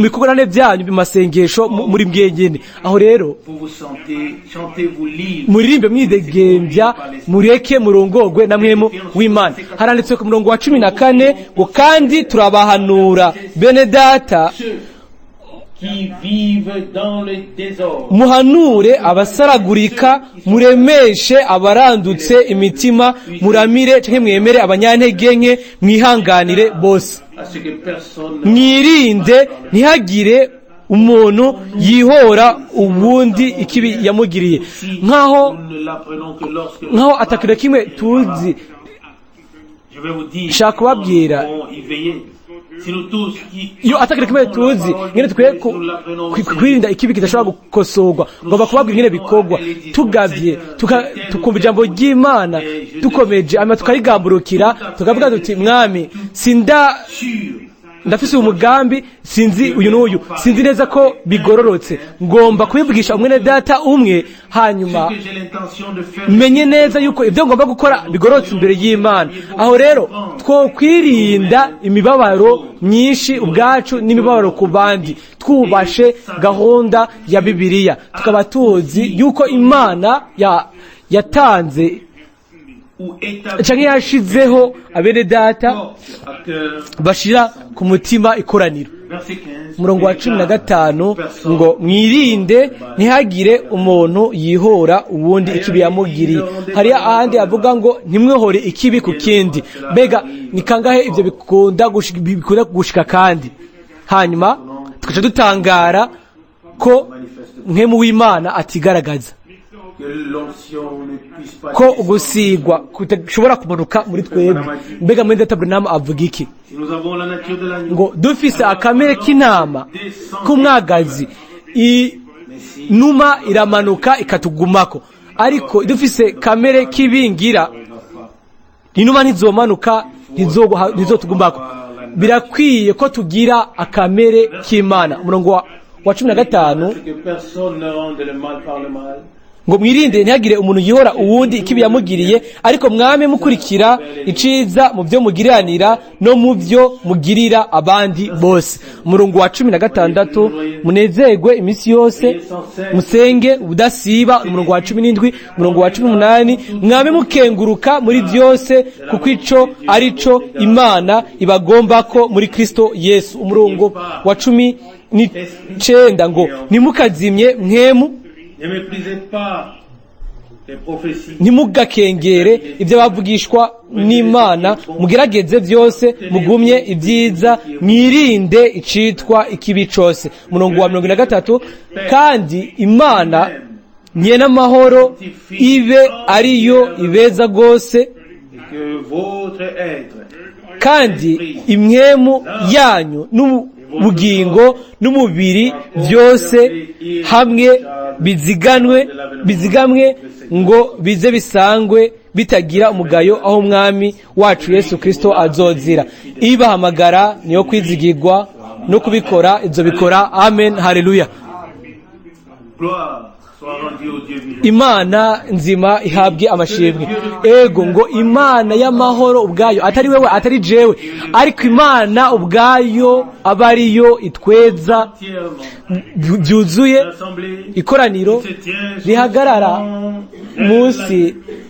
bikorane byanyu, mu masengesho muri mwenyene. Aho rero Vous vous sentez, chantez-vous libre. muririmbe mwidegembya, mureke murongogwe na mwemu w'Imana. Haranditswe ku murongo wa 14 ngo: "Kandi turabahanura, bene data, Ceux qui vivent dans le désordre, muhanure abasaragurika, muremeshe abarandutse imitima, muramire canke mwemere abanyantege nke, mwihanganire bose." à ce que personne "Mwirinde ntihagire umuntu yihora uwundi ikibi yamugiriye." Nkaho nous ne l'apprenons que lorsque nkaho atakintu na kimwe tuzi. Je vais vous dire Nshaka kubabwira, comment nous devons y veiller. Si nous tous qui iyo atakintu kimwe tuzi ngene dukwiye kwirinda ikibi kidashobora gukosorwa, ngomba kubabwira ingene bikorwa. Tugavye, tukumva ijambo ry'Imana dukomeje, hanyuma tukarigamburukira, tukavuga tuti: "Mwami, sinda sûr ndafise uyu mugambi, sinzi uyu n'uyu, sinzi neza ko bigororotse, ngomba kubivugisha umwene data umwe, hanyuma ce que j'ai l'intention de faire menye neza yuko ibyo ngomba gukora bigororotse imbere y'Imana." Aho rero twokwirinda imibabaro myinshi ubwacu n'imibabaro ku bandi, twubashe gahunda ya Bibiliya, tukaba tuzi yuko Imana yatanze ou établi canke yashizeho abene data porte à cœur. bashira ku mutima ikoraniro. Verset 15. Umurongo wa 15 ngo: "Mwirinde ntihagire umuntu yihora uwundi ikibi yamugiriye." Hari ahandi avuga ngo: "Ntimwihore ikibi ku kindi." Mbega ni kangahe ibyo bikunda gushika, kandi hanyuma tugaca dutangara ko mwemu w'Imana atigaragaza, Que l'onction ne puisse pas ko descendre. ugusigwa kudashobora kumanuka muri twebwe? Mbega mwene data Branham avuga iki? Si nous avons la nature de l'agneau, Ngo dufise akamere k'intama, k'umwagazi, inuma iramanuka ikatugumako, ariko dufise kamere k'ibingira, inuma ntizomanuka, ntizotugumako. Birakwiye ko tugira akamere k'Imana. Umurongo wa 15 que personne ne rende le mal par le mal. ngo: "Mwirinde ntihagire umuntu yihora uwundi ikibi yamugiriye, ariko mwame mukurikira iciza mu byo mugiriranira no mu byo mugirira abandi bose." Umurongo wa 16: "Munezerwe iminsi yose, musenge ubudasiba." Umurongo wa 17, umurongo wa 18: "Mwame mukenguruka muri byose, kuko ico ari co Imana ibagomba ko muri Kristo Yesu." Umurongo wa 19 ngo: "Ntimukazimye mwemu." Ne méprisez pas les prophéties. "Ntimugakengere ibyo bavugishwa n'Imana, mugerageze byose, mugumye ibyiza, mwirinde icitwa ikibi cose." Umurongo wa 43: "Kandi Imana nye n'amahoro ibe ariyo ibeza rwose, Et que votre être kandi impwemu yanyu n'ubugingo n'umubiri byose hamwe biziganwe, bizigamwe ngo bize bisangwe bitagira umugayo aho Umwami wacu Yesu Kristo azozira. Ibahamagara niyo kwizigirwa, no kubikora ibyo bikora." Amen, haleluya. Gloire soit rendue au Dieu vivant. Imana nzima ihabwe amashimwe. Ego, ngo Imana y'amahoro ubwayo, atari wewe, atari jewe, ariko Imana ubwayo aba ariyo itweza Entièrement. byuzuye. L'assemblée Ikoraniro se tient sous rihagarara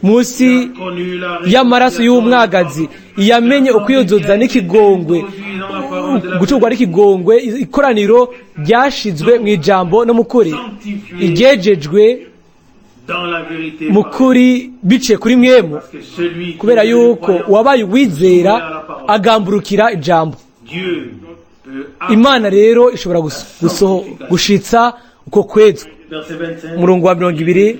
munsi connu la y'amaraso y'umwagazi, yamenye ukwiyuzuza n'ikigongwe, gucurwa n'ikigongwe, ikoraniro ryashizwe mu ijambo no mu kuri, iryejejwe dans la vérité. mu kuri biciye kuri mwemu, Parce que celui qui kubera est yuko croyant, uwabaye uwizera agamburukira ijambo. Dieu peut Imana rero ishobora gushitsa uko kwezwa. Verset 25. Umurongo wa 20.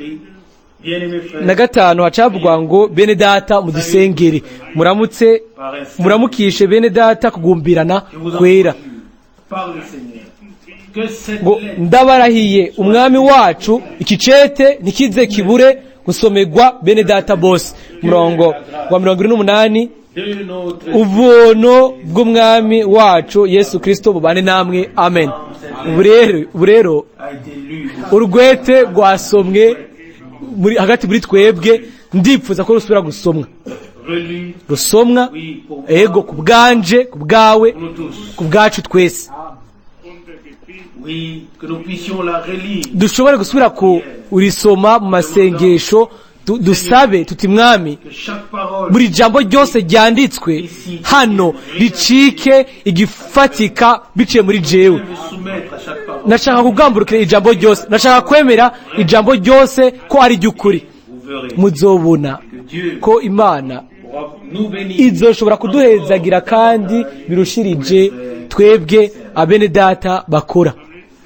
Bien-aimés frères, na gatanu hacavugwa ngo bene data mudusengere, muramutse, par un saint, muramukishe bene data kugumbirana je vous en kwera. conjure, par le Seigneur, que cette Ngo lettre ndabarahiye umwami wacu, iki cete ntikize kibure gusomerwa bene data bose. Murongo wa 78: de notre Ubuntu bw'umwami wacu Yesu Kristo bubane namwe, amen. Ubu rero a été lue urwete rwasomwe muri hagati muri twebwe, ndipfuza ko rusubira gusomwa, relue, rusomwa, oui, pour ego, ku bwanje, ku bwawe, nous tous. ku bwacu twese. Oui, que nous puissions la relire. Dushobore gusubira ku urisoma mu masengesho, dusabe tuti: "Mwami, Que chaque parole buri jambo ryose ryanditswe hano ricike igifatika biciye muri jewe." me soumettre à chaque parole. Nashaka kugamburukira ijambo ryose, nashaka kwemera ijambo ryose ko ari iry'ukuri. Vous verrez Muzobona que Dieu ko Imana pourra nous bénir. izoshobora kuduhezagira kandi birushirije twebwe abene data bakora.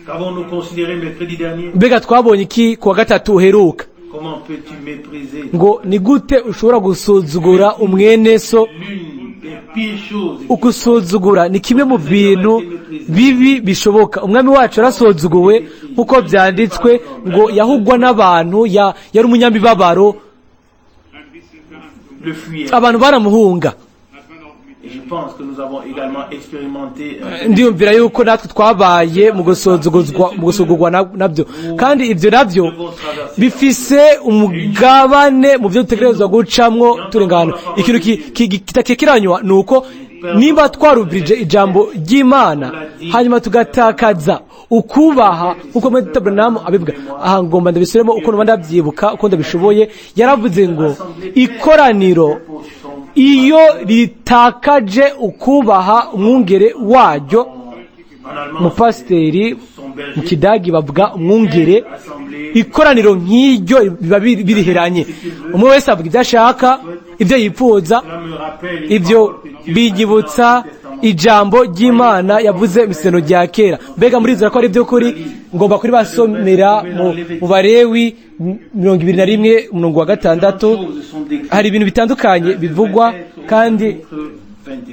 Qu'avons-nous considéré mercredi dernier? Mbega twabonye iki kuwa gatatu uheruka? Comment peux-tu mépriser Ngo ni gute ushobora gusuzugura umwene so? l'une des pires choses? Ukusuzugura ni kimwe mu bintu bibi bishoboka. Umwami wacu yarasuzuguwe, nk'uko byanditswe ngo yahugwa n'abantu, yari umunyamibabaro. Le fuir. Abantu baramuhunga. Et je pense que nous avons également expérimenté Ndiyumvira yuko natwe twabaye mu gusuzuguzwa, mu gusuzugurwa nabyo, kandi ibyo nabyo bifise umugabane mu byo dutegerezwa gucamwo turengana. Ikintu kitakekeranywa ni uko nimba twarubirije ijambo ry'Imana, hanyuma tugatakaza ukubaha, nkuko muri Branham abivuga aha, ngomba ndabisubiremo uko nuba ndabyibuka, uko ndabishoboye. Yaravuze ngo ikoraniro pour son iyo ritakaje ukubaha umwungere waryo, en allemand, umupasiteri, son berger, mu kidagi bavuga umwungere, assemblée, ikoraniro nk'iryo biba biriheranye, umwe wese avuga ibyo ashaka, ibyo yipfuza. Cela me rappelle une Ibyo parole que Dieu binyibutsa a dit dans le Testament. ijambo ry'Imana yavuze mu isezerano rya kera. Mbega murizera ko ari ibyo kuri? Ngomba kuri basomera mu Barewi 21, umurongo wa 6. Choses sont décrites. Hari ibintu bitandukanye bivugwa kandi Chapitre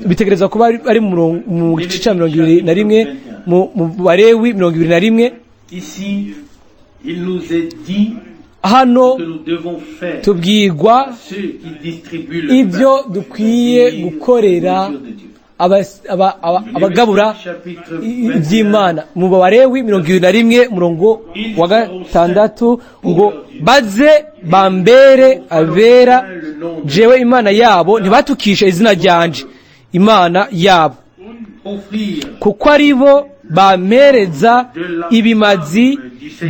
21. bitegerezwa kuba ari mu gice cya 21, mu Barewi 21. Ici, il nous est dit Hano que nous devons faire tubwirwa ceux qui distribuent le ibyo pain, dukwiye c'est-à-dire gukorera la nourriture de Dieu. abagabura Chapitre iby'Imana. Mu Barewi 21, umurongo wa 6, ngo baze bambere abera, jewe Imana yabo, ntibatukishe izina ryanje, Imana yabo, Offrir kuko ari bo bampereza ibimazi,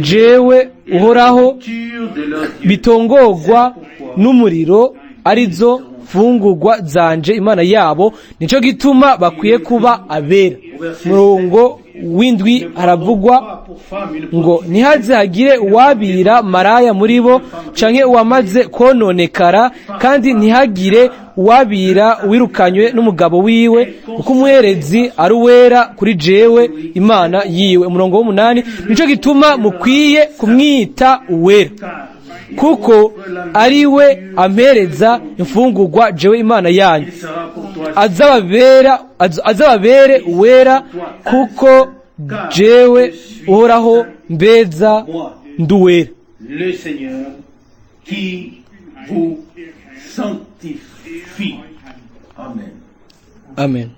jewe Uhoraho, nourriture de leur Dieu. bitongorwa n'umuriro, arizo mfungurwa zanje, Imana yabo, nico gituma bakwiye kuba abera. Murongo w'indwi haravugwa Pas pour femme une ngo ntihaze hagire uwabira maraya muri bo canke uwamaze kononekara, kandi ntihagire uwabira uwirukanywe n'umugabo wiwe, kuko umuherezi ari uwera kuri jewe Imana yiwe. Umurongo w'umunani: nico gituma mukwiye kumwita uwera, kuko ari we ampereza imfungurwa, jewe Imana yanyu. sera pour toi Azababere uwera, kuko jewe Uhoraho mbeza nduwera. Le Seigneur qui vous sanctifie. Amen. Amen.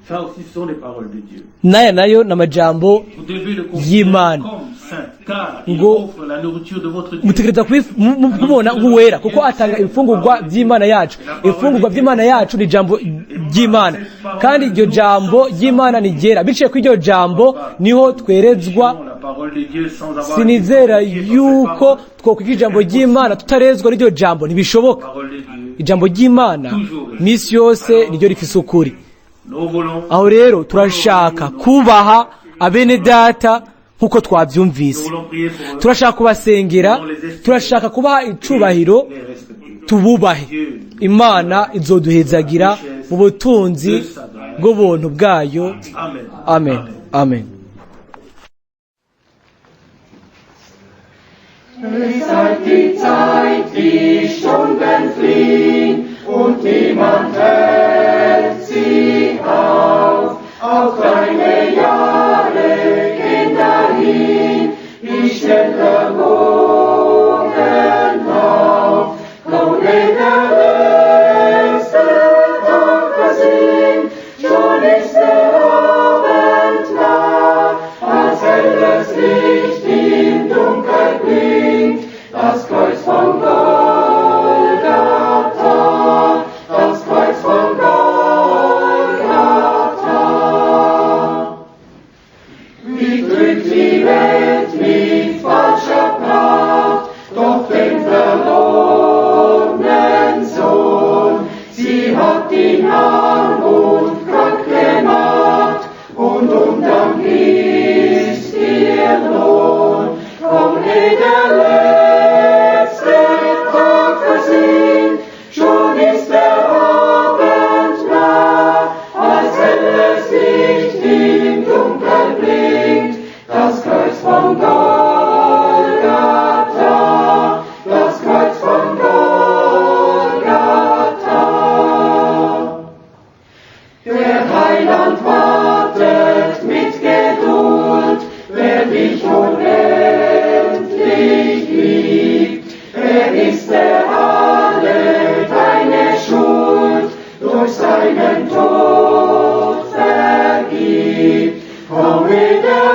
Ça aussi, ce sont les paroles de Dieu. N'aya nayo ni amajambo Vous devez le considérer y'Imana. comme saint, car il Ngo offre la nourriture de votre Dieu. Mutegereza kumubona nk'uwera, kuko atanga imfungurwa by'Imana yacu. Imfungurwa by'Imana yacu ni ijambo ry'Imana, kandi iryo jambo ry'Imana ni ryera. Biciye kuri iryo jambo niho twerezwa. La parole de Dieu sans avoir Sinizera été sanctifié par cette yuko parole. twokwiga ijambo ry'Imana tutarezwa n'iryo jambo, ntibishoboka. La parole de Dieu. Ijambo ry'Imana misi yose niryo rifise ukuri. Nous voulons Aho rero turashaka kubaha abene data nk'uko twabyumvise. Nous voulons prier pour eux, Turashaka kubasengera, turashaka kubaha icubahiro, les respecter. tububahe. Imana izoduhezagira mu butunzi bw'ubuntu bwayo. Amen. Amen, amen. Es eilt die Zeit, die Stunden fliehen, und niemand hält sie auf. Auch deine Jahre gehen dahin, wie schnell der Morgen auf. Komm, ehe der letzte Tag versinkt, schon ist der Abend nah, als helles Licht im Dunkel blinkt, das Kreuz von Golgatha, das Kreuz von Golgatha. Wie trügt die Welt mit falscher Pracht, doch den verlorenen Sohn, sie hat ihn arm und krank gemacht, und Undank ist ihr Lohn. Komm, ehe der letzte Tag versinkt, schon ist der Abend nah, als helles Licht im Dunkel blinkt, das Kreuz von Golgatha, das Kreuz von Golgatha. Der Heiland wartet mit Geduld, wer dich unendlich liebt. Er ist der alle deine Schuld durch seinen Tod vergibt. Komm, ehe der